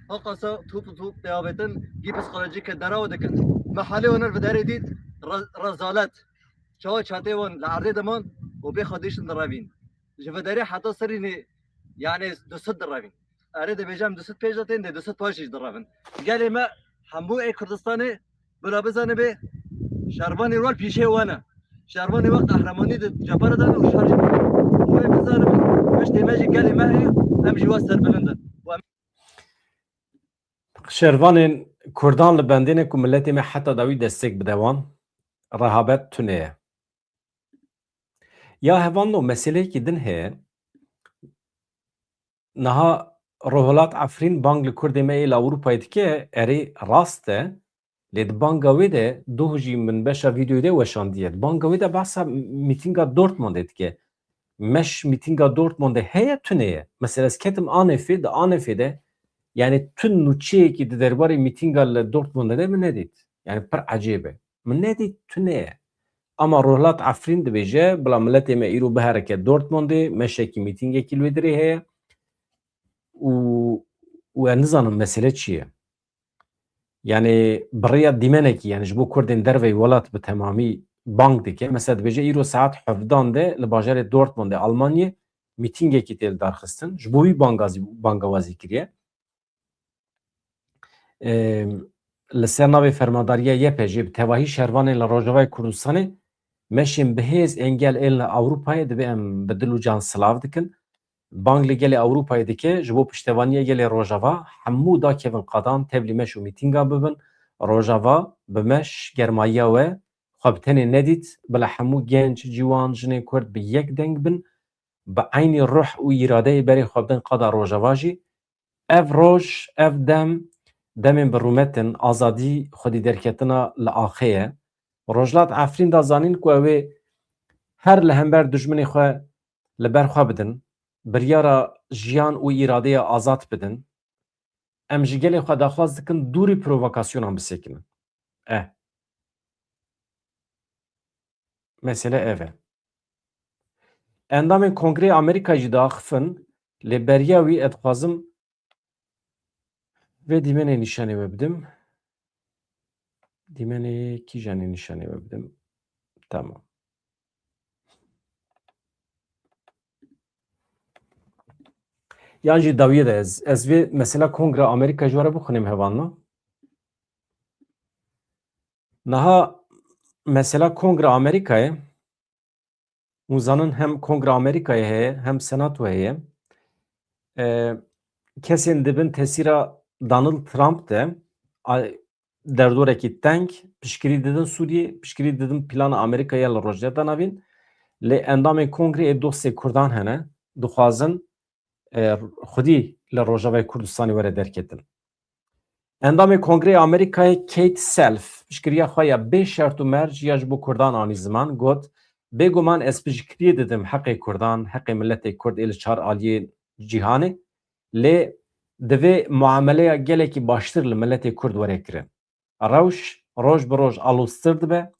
haqasa top top tê avêtin, gî psikolojîk deraw dikin. Me halê wan li derê dît, re-, rezalet. Çawa çatê wan li erdê diman û bê xwe diştin direvîn. Ji vê derê heta serînê, yani du sed direvîn. Erê, dibêjim du sed pêş de tên, dê du sed paş jî direvin. Gelê me hemû ê Kurdistanê bila bizanibe, şervanê rol pîşê we ne. Şervanê we qehremanî di cephere de ne û şer jî dikin. Wê bizanibin, piştê me jî gelê me heye, em jî we serbilind in. Û em Şervanên Kurdan li bendê ne ku miletê me heta dawî destek bide wan, rehabet tune ye. Ya hevalno, meseleyekî din heye. Niha Rohilat Efrîn bang li Kurdê me ê li Ewropayê dike, erê rast e. Lê di banga wê de, doh jî min beşa vîdeoyê de weşandiye. Di banga wê de behsa mîtînga Dortmundê dike. Meş mîtînga Dortmundê heye, tune ye. Mesela ez ketim Anefê, di Anefê de, yani tu nûçeyekî di derbarê mîtînga li Dortmundê de min nedît. Yani pir ecêb e. Min nedît, tune ye. Ama Rohilat Efrîn dibêje, bila miletê me îro biherike Dortmundê, meşekî mîtîngekî li wê dirê heye. Û, û ez nizanim mesele çi ye. Yani bi rêya dîmenekî, yani ji bo Kurdên derveyî welat bi temamî bang dike. Mesela dibêje îro saet hevdan de li bajarê Dortmundê Almanyê mîtîngekî tê lidarxistin. Ji bo wî banga zî, banga wazî kiriye. Ê, li ser navê fermandariya Y P G bi tevahî şervanên li Rojavayê Kurdistanê meşên bihêz ên gel ên li Ewropayê, divê em bi dil û can silav dikin. Bang li gelê Ewropayê dike, ji bo piştevaniya gelê Rojava hemû dakevin qadan tevlî meş û mîtînga bibin. Rojava bi meş, germayiya we xwe bi tenê nedît, bila hemû genc, ciwan, jinên Kurd bi yek deng bin, bi eynî ruh û îradeyê berê xwe bidin qada Rojava jî. Ev roj, ev dem, demên bi rûmet in, azadî, xwedî derketina li axê ye. Rojhilat Efrîn da zanîn ku ew ê her li hember dijminê xwe li ber xwe bidin, biryara jiyan û îradeya azad bidin. Em ji gelê xwe daxwaz dikin dûrî provokasyonan bisekinin. Eh. Mesele ev e. Endamên Kongreyê Amerîka jî diaxifin, lê beriya wî ez dixwazim vê dîmenê nîşanê we bidim. Dîmenê kîjanê nîşanê we bidim? Tamam. Yan jî dawiyê de ez, ez vê mesela Kongra Amerîka ji we re bixwînim hevalno. Niha mesela Kongra Amerîkayê, hûn zanin hem Kongra Amerîkayê heye, hem Senato heye. E, kesên di bin tesîra Donald Trump de, a, derdorekî teng piştgirî didin Sûriyê, piştgirî didin plana Amerîkayê ya li Rojhilata Navîn. Lê endamên Kongrê ê dostê Kurdan hene, dixwazin, e, xwedî li Rojavayê Kurdistanê were derketin. Endamê Kongreyê Amerîkayê Kate Self piştgiriya xwe ya bê şert û merc ya ji bo Kurdan anî ziman, got, bêguman ez piştgiriyê didim heqê Kurdan, heqê miletê Kurd ê li çar aliyê cîhanê, lê divê muameleya gelekî baştir li miletê Kurd were kirin. Rewş roj bi roj aloztir dibe.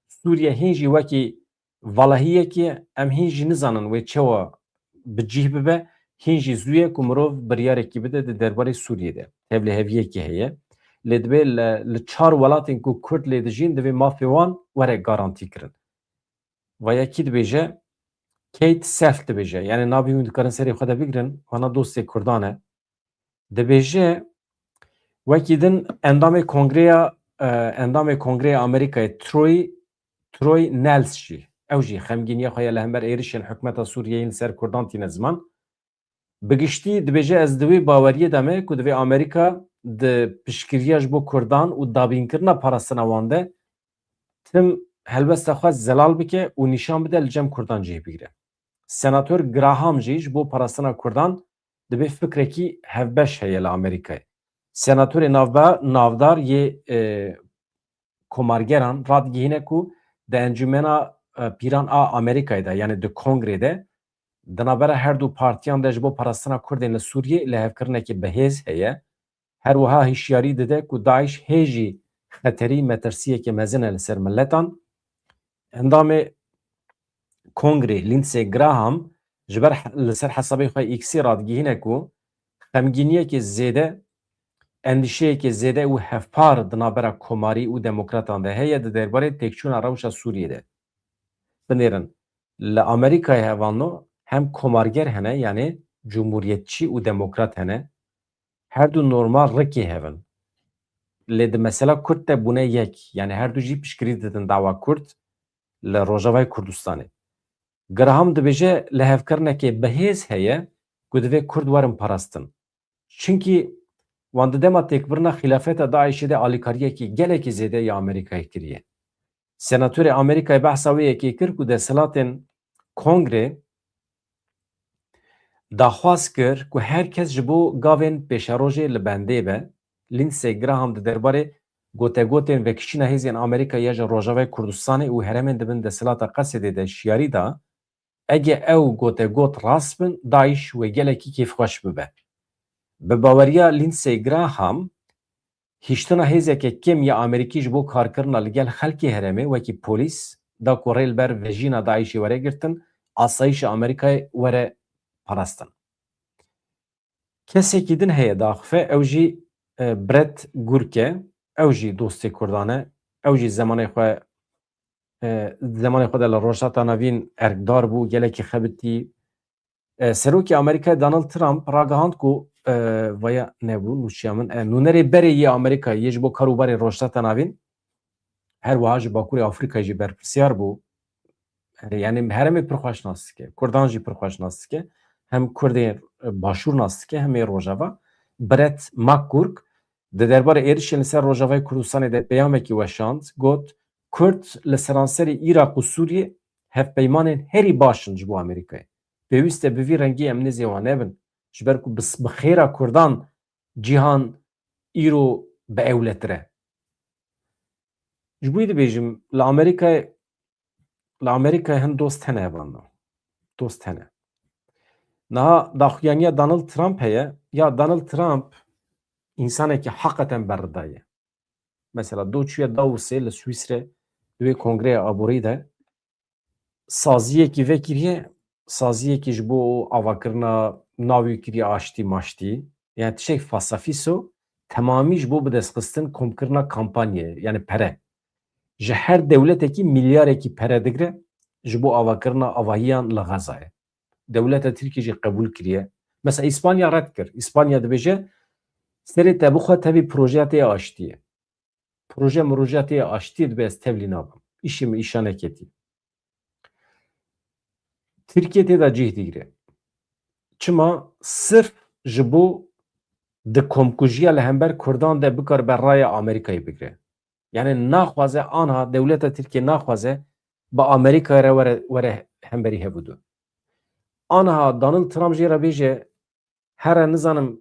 Sûriye hîn jî wekî valahiyekê ye, em hîn jî nizanin wê çawa bi cih bibe. Hîn jî zû ye ku mirov biryarekî bide di derbarê Sûriyê de. Tevliheviyekê heye. Lê divê li, li çar welatên ku Kurd lê dijîn, divê mafê wan were garantî kirin. Vaya kî dibêje, Kate Self dibêje, yani navê hûn dikarin serê xwe de bigirin, wana dostê Kurdan e. Dibêje, wekî din endamê kongreya, e, endamê kongreya Amerîkayê Troy, Troy Nehls jî, ew jî xemgîniya xwe ya li hember êrişên hikûmeta Sûriyeyê li ser Kurdan tîne ziman. Bi giştî dibêje, ez di wê baweriyê de me ku divê Amerîka di piştgiriya ji bo Kurdan û dabînkirina parastina wan de tim helwesta xwe zelal bike û nîşan bide li cem Kurdan cih bigire. Senator Graham jî ji bo parastina Kurdan dibê fikrekî hevbeş heye li Amerîkayê. Senatorê navbe-, navdar yê, e, komargeran radigihîne ku di Encûmena, e, Pîran a Amerîkayê de, yani di Kongrê de, di navbera her du partiyan de ji bo parastina Kurdên li Sûriyê lihevkirinekê bi hêz heye. Her wiha hişyarî dide ku DAIŞ hê jî xeterî metirsiyeke mezin e li ser miletan. Endamê Kongrê Lindsey Graham ji ber he-, li ser hesabê xwe X-ê radigihîne ku xemgîniyeke zêde, endîşeyeke zêde û hevpar di navbera komarî û demokratan de heye di derbarê têkçûna rewşa Sûriyê de. Binêrin, li Amerîkayê hevalno hem komarger hene, yani cumhuriyetçî û demokrat hene. Her du normal rikê hev in. Lê di mesela Kurd de bûne yek, yani her du jî piştgirî didin dawa Kurd li Rojavayê Kurdistanê. Graham dibêje lihevkirinekê bi hêz heye ku divê Kurd werin parastin. Çimkî wan di dema têkbirina xîlafeta DAIŞê de alîkariyekî gelekî zêde ya Amerîkayê kiriye. Senatorê Amerîkayê behsa wê yekê kir ku desthilatên Kongrê daxwaz kir ku her kes ji bo gavên pêşerojê li bendê be. Lindsey Graham di derbarê gotegotên vekişîna hêzên Amerîka ya ji Rojavayê Kurdistanê û herêmên di bin desthilata Qesedê de şiyarî da, ege ew gotegot rast bin, DAIŞ wê gelekî kêfxweş bibe. Bi baweriya Lindsey Graham, hiştina hêzeke kêm ya Amerîkî ji bo karkirina li gel xelkê herêmê wekî polîs da ku rê li ber vejîna DAIŞê were girtin, asayîşa Amerîkayê were parastin. Kesekî din heye diaxife, ew jî, e, Brett Gurk e, ew jî dostê Kurdan e, ew jî zemanê xwe, e, zemanê xwe de li Rojhilata Navîn erkdar bû, gelekî xebitî. E, Serokê Amerîkayê Donald Trump ragihand ku, e, vaya nebû, nûçiya min, e, nûnerê berê yê Amerîkayê yê ji bo kar û barê Rojhilata Navîn, her wiha ji Bakurê Afrîkayê jî berpirsiyar bû. E, yani herêmê pir xweş nas dike, Kurdan jî pir xweş nas dike. Hem Kurdên, e, Başûr nas dike, hem ê Rojava. Brett McGurk di derbarê êrişên li ser Rojavayê Kurdistanê de peyamekî weşand, got, Kurd li seranserê Iraq û Sûriyê hevpeymanên herî baş in ji bo Amerîkayê. Pêwîst e bi vî rengî em nêzê wan nebin, ji ber ku bi, bi xêra Kurdan cîhan îro bi ewletir e. Ji bo wî dibêjim, li Amerîkayê, li Amerîkayê hin dost hene hevalno. Dost hene. Niha daxuyaniya Donald Trump heye. Ya Donald Trump însanekî heqeten berridaye. Mesela do çûye Davosê li Swîsre di wê kongreya aborî de saziyekî vekiriye, saziyekî ji bo avakirina navê kiriye aştî maştî. Yani tiştek fasafîso temamî ji bo bidestxistin komkirina kampanyayê, yani pere. Ji her dewletekî milyarekî pere digre ji bo avakirina avahiyan li Xezayê. Dewleta Tirkiyê jî qebûl kiriye. Mesela Îspanya red kir. Îspanya dibêje, serê te bixwe tevî projeya te ya aştiyê. Proje miroje tê aştiyê dibe ez tevlî nabim. Îşê min îşa neketî. Tirkiye tê de cih digire. Çima? Sirf ji bo di komkujiya li hember Kurdan de bikaribe raya Amerîkayê bigire. Yani naxwaze anha dewleta Tirkiye naxwaze bi Amerîkayê re were, were hemberî hev û du. Anha Donald Trump jê re bêje, here nizanim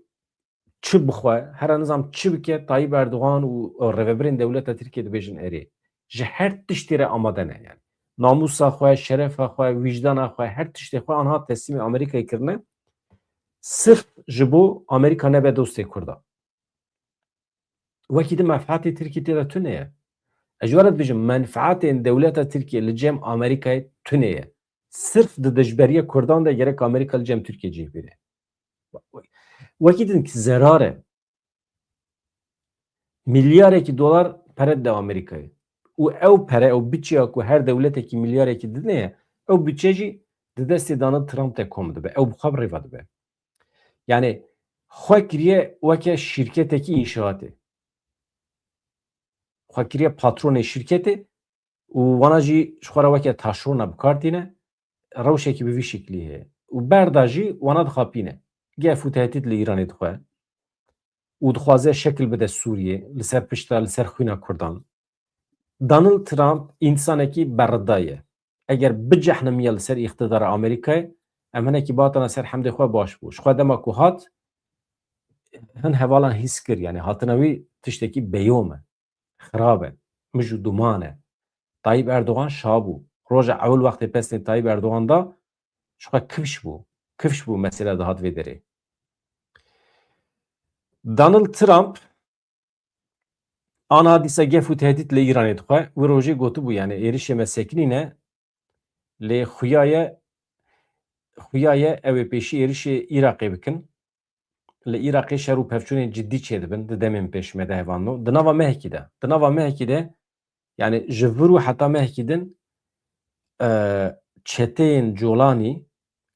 çi bixwe, here nizanim çi bike, Tayyip Erdogan û rêvebirên dewleta Tirkiyê dibêjin erê. Ji her tiştê re amade ne yani. Namûsa xwe, şerefa xwe, wîjdana xwe, her tiştê xwe anha teslîmê Amerîkayê kirine. Sirf ji bo Amerîka nebe dostê Kurda. Wekî din menfaetê Tirkiyê tê de tune ye. Ez ji we re dibêjim, menfaetên dewleta Tirkiyê li cem Amerîkayê tune ye. Sirf di dijberiya Kurdan de gerek Amerîka li cem Tirkiyê cih bîre. Wekî din ki zerar e. Milyarekî dolar pere dide Amerîkayê. Û ew pere, ew biçeya ku her dewletekî milyarekî dide ye, ew biçe jî di destê Donald Trump de kom dibe. Ew bi xwe bi rêva dibe. Yani xwe kiriye weke şîrketekî înşaatê. Xwe kiriye patronê şîrketê û wana jî ji xwe re weke taşrona bi kar tîne, rewşekî bi vî şiklî heye. Û berda jî wana dixapîne. Gef û tehdît li Îranê dixwe û dixwaze şekil bide Sûriyê, li ser pişta, li ser xwîna Kurdan. Donald Trump însanekî berida ye. Eger bicehnimiya li ser îqtidara Amerîkayê, em hinekî bihatana ser hemdê xwe baş bû. Ji xwe dema ku hat, hin hevalan hîs kir, yani hatina wî tiştekî beyom e, xirab e, mij û duman e. Tayyip Erdogan şa bû. Roja ewil wextê pesnê Tayyip Erdogan da, ji xwe kifş bû. Kifş bû mesela dihat vê derê. Donald Trump ana dîsa gef û tehdît li Îranê dixwe. Wî rojê gotibû, yani êrişê me sekinîne, lê xuya ye, xuya ye ew ê pêşî êrişê Iraqê bikin. Li Iraqê şer û pevçûnên cidî çêdibin di demên pêş me de, hevalno. Di nava mehekî de, di nava mehekî de, yani ji vir û heta mehekî din, e, çeteyên Colanî,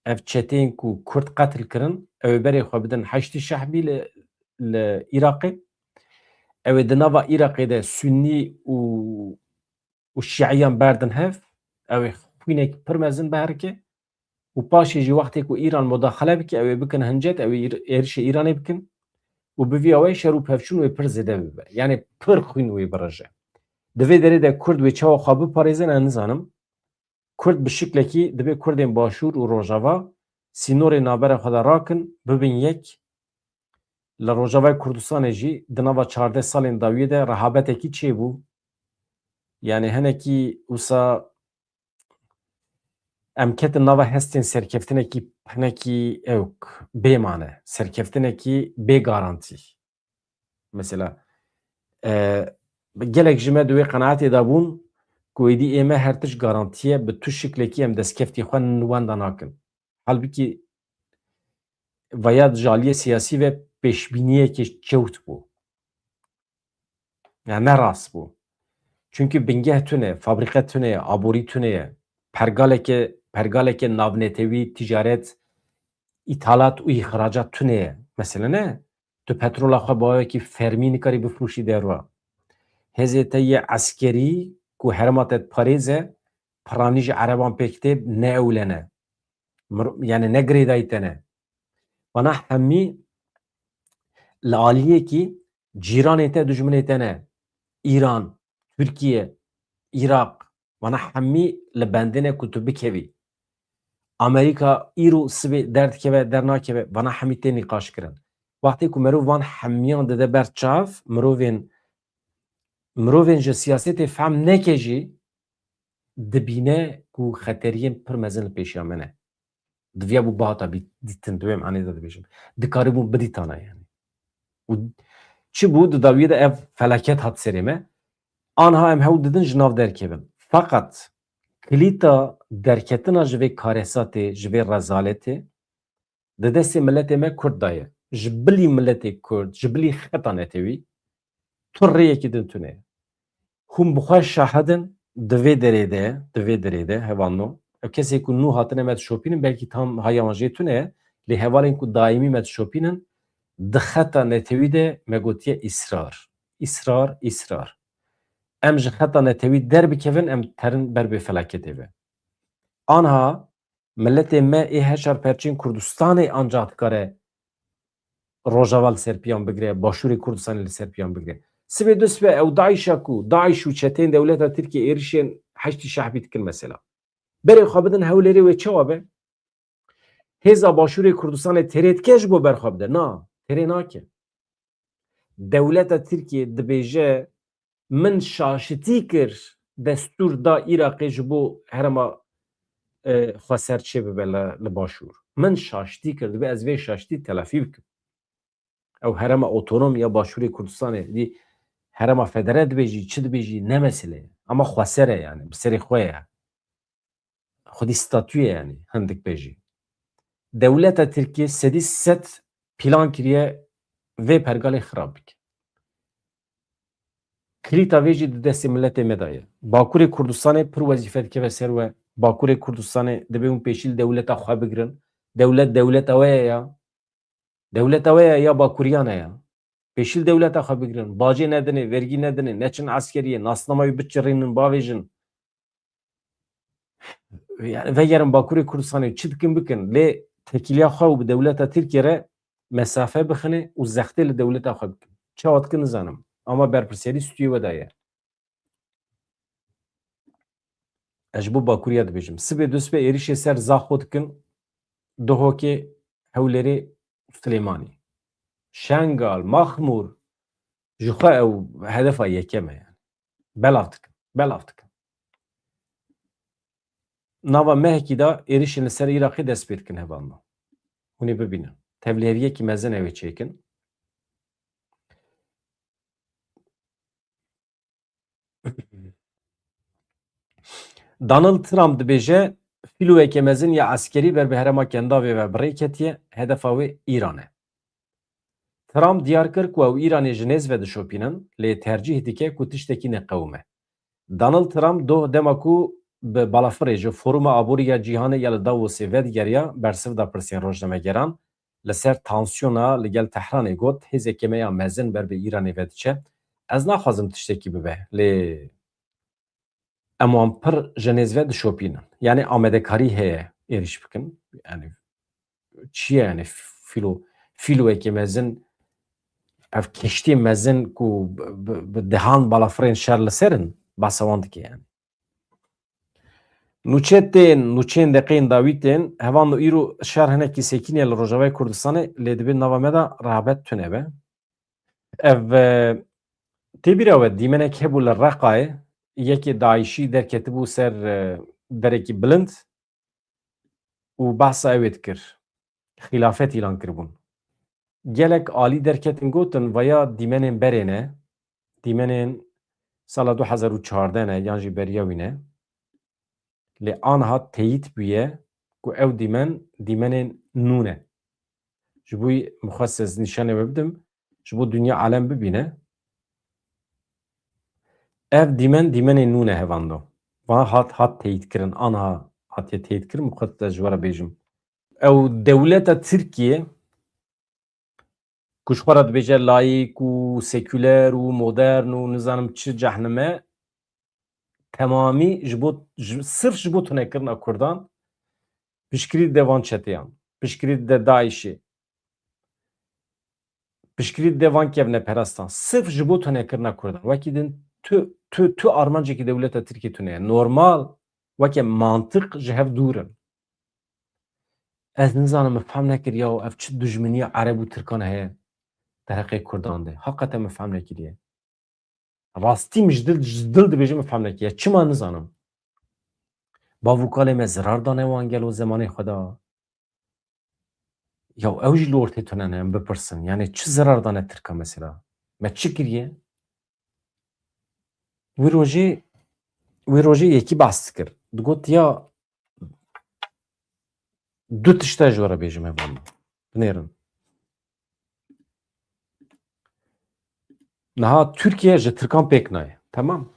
ev çeteyên ku Kurd qetil kirin, ew ê berê xwe bidin Heşdî Şehbî li, li Iraqê. Ew ê di nava Iraqê de Sunnî û, û Şiiyan berdin hev, ew ê xwînek pir mezin biherike û paşê jî wextê ku Îran mudaxele bike, ew ê bikin hincet, ew ê îr-, êrişê Îranê bikin û bi vî awayî şer û pevçûn wê pir zêde bibe. Yani pir xwîn wê birije. Di vê derê de Kurd wê çawa xwe biparêzin, ez nizanim. Kurd bi şiklekî dibê Kurdên Başûr û Rojava sînorê navbera xwe de rakin, bibin yek. Li Rojavayê Kurdistanê jî di nava çardeh salên dawiyê de rehabetekî çêbû. Yani hinekî wisa em ketin nava hestên serkeftinekî hinekî ewk bê mane, serkeftinekî bê garantî. Mesela, e, gelek ji me di wê qenaetê de bûn ku êdî ê me her tişt garantî ye, bi tu şiklekî em destkeftî xwe wenda nakin. Halbikî vaya di aliyê siyasî ve pêşbîniyekê çewt bû. Yani ne rast bû. Çunkî bingeh tune, fabrîqe tune ye, aborî tune ye. Pergaleke, pergaleke navnetewî, ticaret, îthalat û îxracat tune ye. Mesele ne, tu petrola xwe bi awayekî fermî nikarî bifroşî derwa. Hêzê te yê eskerî ku herêma te diparêze, piranî ji ereban pêk tê, ne ewle ne. Mir-, yani ne girêdayî te ne. Vana hemî li aliyekî cîranê te, dijminê te ne. Îran, Tirkiye, Iraq, vana hemî li bendê ne ku tu bikevî. Amerîka îro sibê derdikeve, dernakeve, vana hemî tê nîqaş kirin. Wextê ku mirov van hemiyan dide ber çav, mirovên, mirovên ji siyasetê fehm neke jî, dibîne ku xeteriyên pir mezin li pêşiya me ne. Diviya bû bihata bî-, dîtin, di wê manê de dibêjim. Dikaribûn bidîtana yani. Û çi bû, di dawiyê de ev felaket hat serê me. Anha em hewl didin ji nav derkevin. Feqet kilîta derketina ji vê karesatê, ji vê rezaletê di destê miletê me Kurd de ye. Ji bilî miletê Kurd, ji bilî xeta netewî, tu rêyekî din tune ye. Hûn bi xwe şahid in, di vê derê de, di vê derê de, hevalno, ev kesê ku nû hatine me dişopînin, belkî tam haya wan jê tune ye, lê hevalên ku daîmî me dişopînin, di xeta netewî de me gotiye îsrar. Îsrar, îsrar. Em ji xeta netewî derbikevin, em terin ber bê felaketê ve. Anha miletê me ê heşar perçên Kurdistanê ancax dikare Rojava li ser piyan bigire, Başûrê Kurdistanê li ser piyan bigire. Sibê du sibe ew DAIŞa ku, DAIŞ û çeteyên dewleta Tirkiye êrişên Heşdî Şehbî dikin mesela. Berê xwe bidin Hewlêrê, wê çawa be? Hêza Başûrê Kurdistanê têrê dike ji bo ber xwe bide? Na, têrê nake. Dewleta Tirkiye dibêje, min şaşitî kir, destûr da Iraqê ji bo herêma, e, xweser çêbibe li, li Başûr. Min şaşitî kir, dibe ez vê şaşitî telafî bikim. Ew herêma otonom ya Başûrê Kurdistanê, dî herêma federe dibêjî, çi dibêjî, ne mesele ye. Ama xweser e yani, bi serê xwe ye. Xwedî statû ye yani, hindik bêjî. Dewleta Tirkiye sedî sed plan kiriye vê pergalê xirab bike. Kilîta vê jî di destê miletê me de ye. Bakurê Kurdistanê pir wezîfe dikeve ser we, Bakurê Kurdistanê, divê hûn pêşî li dewleta xwe bigirin. Dewlet dewleta we ye ya. Dewleta we ye ya Bakuriyan e ya. Pêşî li dewleta xwe bigirin. Bacê nedinê, vergî nedinê, neçin eskeriyê, nasnama wî biçirînin, bavêjin. Yani vegerin Bakurê Kurdistanê, çi dikin bikin. Lê tekîliya xwe û bi dewleta Tirkiyê re mesafe bixine û zextê li dewleta xwe bikin. Çawa dikin nizanim. Ama berpirsiyarî stûyê we de ye. Ez ji bo Bakuriya dibêjim. Sibê dusbê êrişê ser Zaxo dikin, Duhokê, Hewlêrê, Silêmanî. Şengal, Maxmûr, ji xwe ew hedefa yekem e yani. Belav dikin, belav dikin. Nava mehekî de êrişên li ser Iraqê dest pê dikin hevalno. Hûn ê bibînin. Tevliheviyekî mezin ew ê çêkin. Donald Trump dibêje, fîloyeke mezin ya eskerî ber bi herêma Kendavê ve bi rê ketiye, hedefa wê Îran e. Trump diyar kir ku ew Îranê ji nêz ve dişopînin, lê tercîh dike ku tiştekî neqewime. Donald Trump doh dema ku bi balafirê ji Foruma Aborî ya Cîhanê ya li Davosê vedigeriya, bersiv da pirsên rojnamegeran, li ser tansiyona li gel Tehranê got, hêzeke me ya mezin ber bi Îranê ve diçe. Ez naxwazim tiştekî bibe, lê em wan pir ji nêz ve dişopînin. Yani amadekarî heye êrîş bikin. Yani çi ye yani fîlo, fîloyekê mezin, ev keştiyê mezin ku bi, bi, bi dehan balafirên şer li ser in, behsa wan dike yani. Nûçe tên, nûçeyên deqeyên dawî tên, hevalno îro şer hinekî sekiniye li Rojavayê Kurdistanê, lê dibê nava me de rehabet tune be. Ev, e, tê bîra we dîmenek hebû li Reqayê, yekê DAIŞî derketibû ser, e, derekî bilind û behsa ew ê dikir. Xîlafet îlan kiribûn. Gelek alî derketin gotin, vaya dîmenên berê ne, dîmenên sala du hezar û çardeh ne, yan jî beriya wî ne. Lê aniha teyît bûye ku ew dîmen, dîmenên nû ne. Ji bo wî min xwest ez nîşanê we bidim, ji bo dinya alem bibîne. Ev dîmen, dîmenên nû ne hevando. Van hat, hat teyît kirin, aniha hatiye teyît kirin, min xwest ez ji we re bêjim. Ew dewleta Tirkiye ku ji xwe re dibêje layîk û sekûler û modern û nizanim çi cehnime, temamî ji bo, ji, sirf ji bo tunekirina Kurdan piştgirî dide van çeteyan, piştgirî dide DAIŞê, piştgirî dide van kevneperestan, sirf ji bo tunekirina Kurdan. Wekî din tu, tu, tu armancekî dewleta Tirkiyê tune ye. Normal, weke mantiq ji hev dûr in. Ez nizanim, min fehm nekir ya ev çi dijminiya Ereb û Tirkan heye derheqê Kurdan de. Heqeten min fehm nekiriye. Rastî min ji dil, ji dil dibêjim, min fehm nekiriye. Çima nizanim. Bav û kalê me zirar dane wan gelo zemanê xwe de. Ya ew jî li ortê tune ne, em bipirsin. Yani çi zirar dane Tirka mesela? Me çi kiriye? Wî rojê, wî rojê yekî behs dikir. Digot ya du tişta ji we re bêjim hevalno. Binêrin. Niha Tirkiye ji Tirkan pêk nayê. Temam.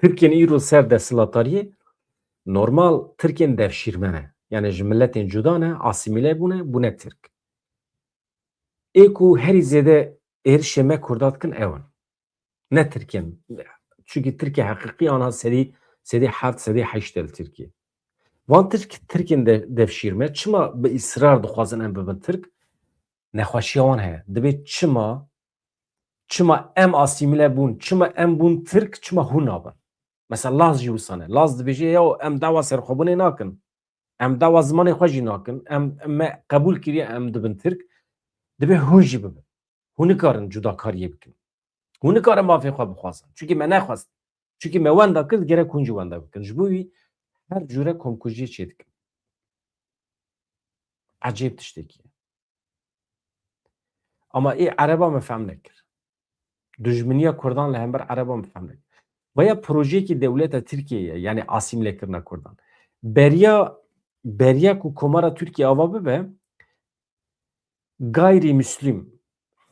Tirkiyên îro ser desthilatariyê normal Tirkiyên devşîrme ne. Yani ji miletên cuda ne, asîmîle bûne, bûne Tirk. Ê ku herî zêde êrişê me Kurda dikin ew in. Ne Tirkiyên. Çunkî Tirkiye heqîqî ana sedî, sedî heft, sedî heşt e li Tirkiye. Van Tirk, Tirkên de, devşîrme çima bi îsrar dixwazin em bibin Tirk? Nexweşiya wan heye. Dibê çima, çima em asîmîle bûn, çima em bûn Tirk, çima hûn nabin? Mesela Laz jî wisa ne. Laz dibêje, ya em dawa serxwebûnê nakin. Em dawa zimanê xwe jî nakin. Em, em me qebûl kiriye, em dibin Tirk. Dibê hûn jî bibin. Hûn nikarin cudakariyê bikin. Hûn nikarin mafê xwe bixwazin. Çunkî me nexwest. Çunkî me wenda kir, gerek hûn jî wenda bikin. Ji bo wî her cûre komkujiyê çêdikin. Ecêb tiştekî ye. Ama ê Ereba me fehm nekir. Dijminiya Kurdan li hember Ereba me fehm nekir. Vaya projeyekî dewleta Tirkiyeyê ye, yani asîmîlekirina Kurdan. Beriya, beriya ku Komara Tirkiye ava bibe, gayrî Müslüm,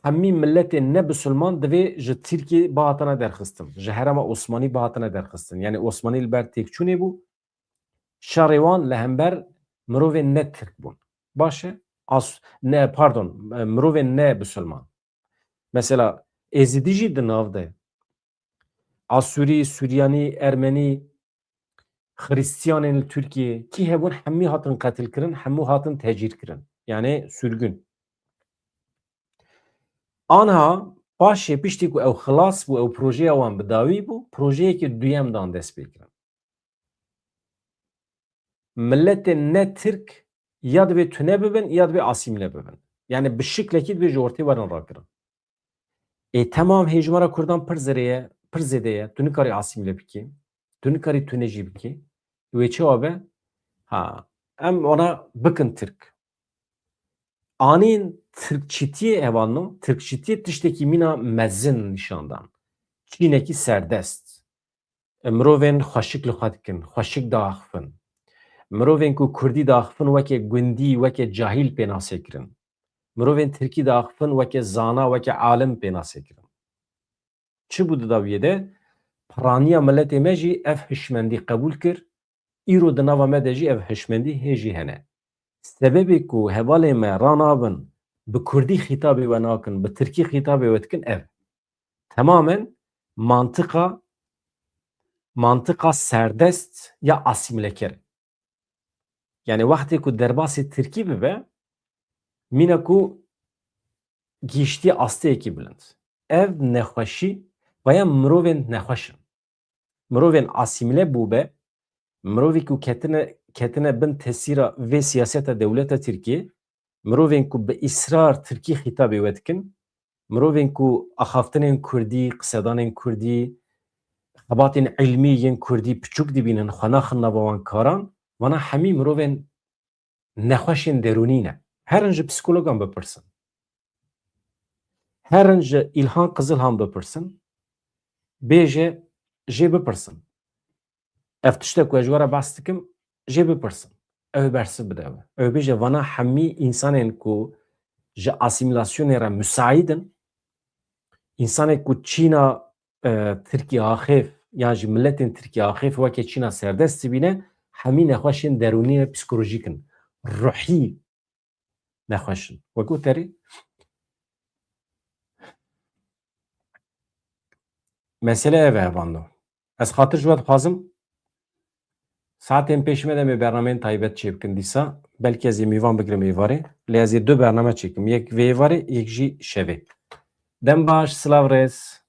hemî miletên ne bisilman divê ji Tirkiyê bihatine derxistin, ji herêma Osmanî bihatine derxistin. Yani Osmanî li ber têkçûnê bû, Şerê wan li hember mirovên ne Tirk bûn. Baş e? As-, ne, pardon, e, mirovên ne Bisilman. Mesela, Êzidî jî di nav de. Asûrî, Suryanî, Ermenî, Xristiyanên li Tirkiyê, kî hebûn, hemî hatin qetilkirin, hemû hatin tecîrkirin. Yani sürgün. Anha paşê piştî ku ew xilas bû, ew projeya wan bi dawî bû, projeyekî duyem dan dest pê kirin. Miletên ne Tirk ya divê tune bibin, ya divê asîmle bibin. Yani bi şiklekî divê ji ortê werin rakirin. Ê, temam hêjmara Kurdan pir zêde ye, pir zêde ye. Tu nikarî asîmle bikî. Tu nikarî tune jî bikî. Wê çawa be? Ha, em wana bikin Tirk. Anîn Tirkçîtiyê hevalno, Tirkçîtiyê tiştekî mîna mezin nîşan dan. Çînekî serdest. Mirovên xweşik li xwe dikin, xweşik diaxifin. Mirovên ku Kurdî diaxifin weke gundî, weke cahîl pênasê kirin. Mirovên Tirkî diaxifin weke zana, weke alim pênasê kirin. Çi bû di dawiyê de? Piraniya miletê me jî ev hişmendî qebûl kir. Îro di nava me de jî ev hişmendî hê jî hene. Sebebê ku hevalên me ranabin, bi Kurdî xîtabê we nakin, bi Tirkî xîtabê we dikin, ev temamen mantiqa, mantiqa serdest ya asîmlekir e. Yani wextê ku derbasî Tirkî bibe, mîna ku gihiştiye asteyekî bilind. Ev nexweşî, vaya mirovên nexweş in. Mirovên asîmle bûbe, mirovê ku ketine, ketine bin tesîra vê siyaseta dewleta Tirkiyê, mirovên ku bi îsrar Tirkî xîtabê we dikin, mirovên ku axaftinên Kurdî, qisedanên Kurdî, xebatên îlmî yên Kurdî piçûk dibînin, xwe naxin nava wan karan, vana hemî mirovên nexweşên derûnî ne. Herin ji psîkologan bipirsin. Herin ji Îlhan Qizilhan bipirsin. Bêje, jê bipirsin. Ev tiştek ku ez ji we re behs dikim, jê bipirsin. Ew ê bersiv bide we. Ew ê bêje, vana hemî însanên ku ji asîmîlasyonê re musaîd in, însanê ku çîna, e, Tirkî axêf, yan jî miletên Tirkî axêf weke çîna serdest dibîne, hemî nexweşên derûnî ne, psîkolojîk in. Ruhî nexweş in. Wek goterî, mesele ev e, hevando. Ez xatir ji we dixwazim, saetên pêş me de em ê bernameyên taybet çêbikin dîsa. Belkî ez ê mêvan bigirim êvarê. Lê ez ê du bername çêkim. Yek vê êvarê, yek jî şevê. Dem baş, silav rêz.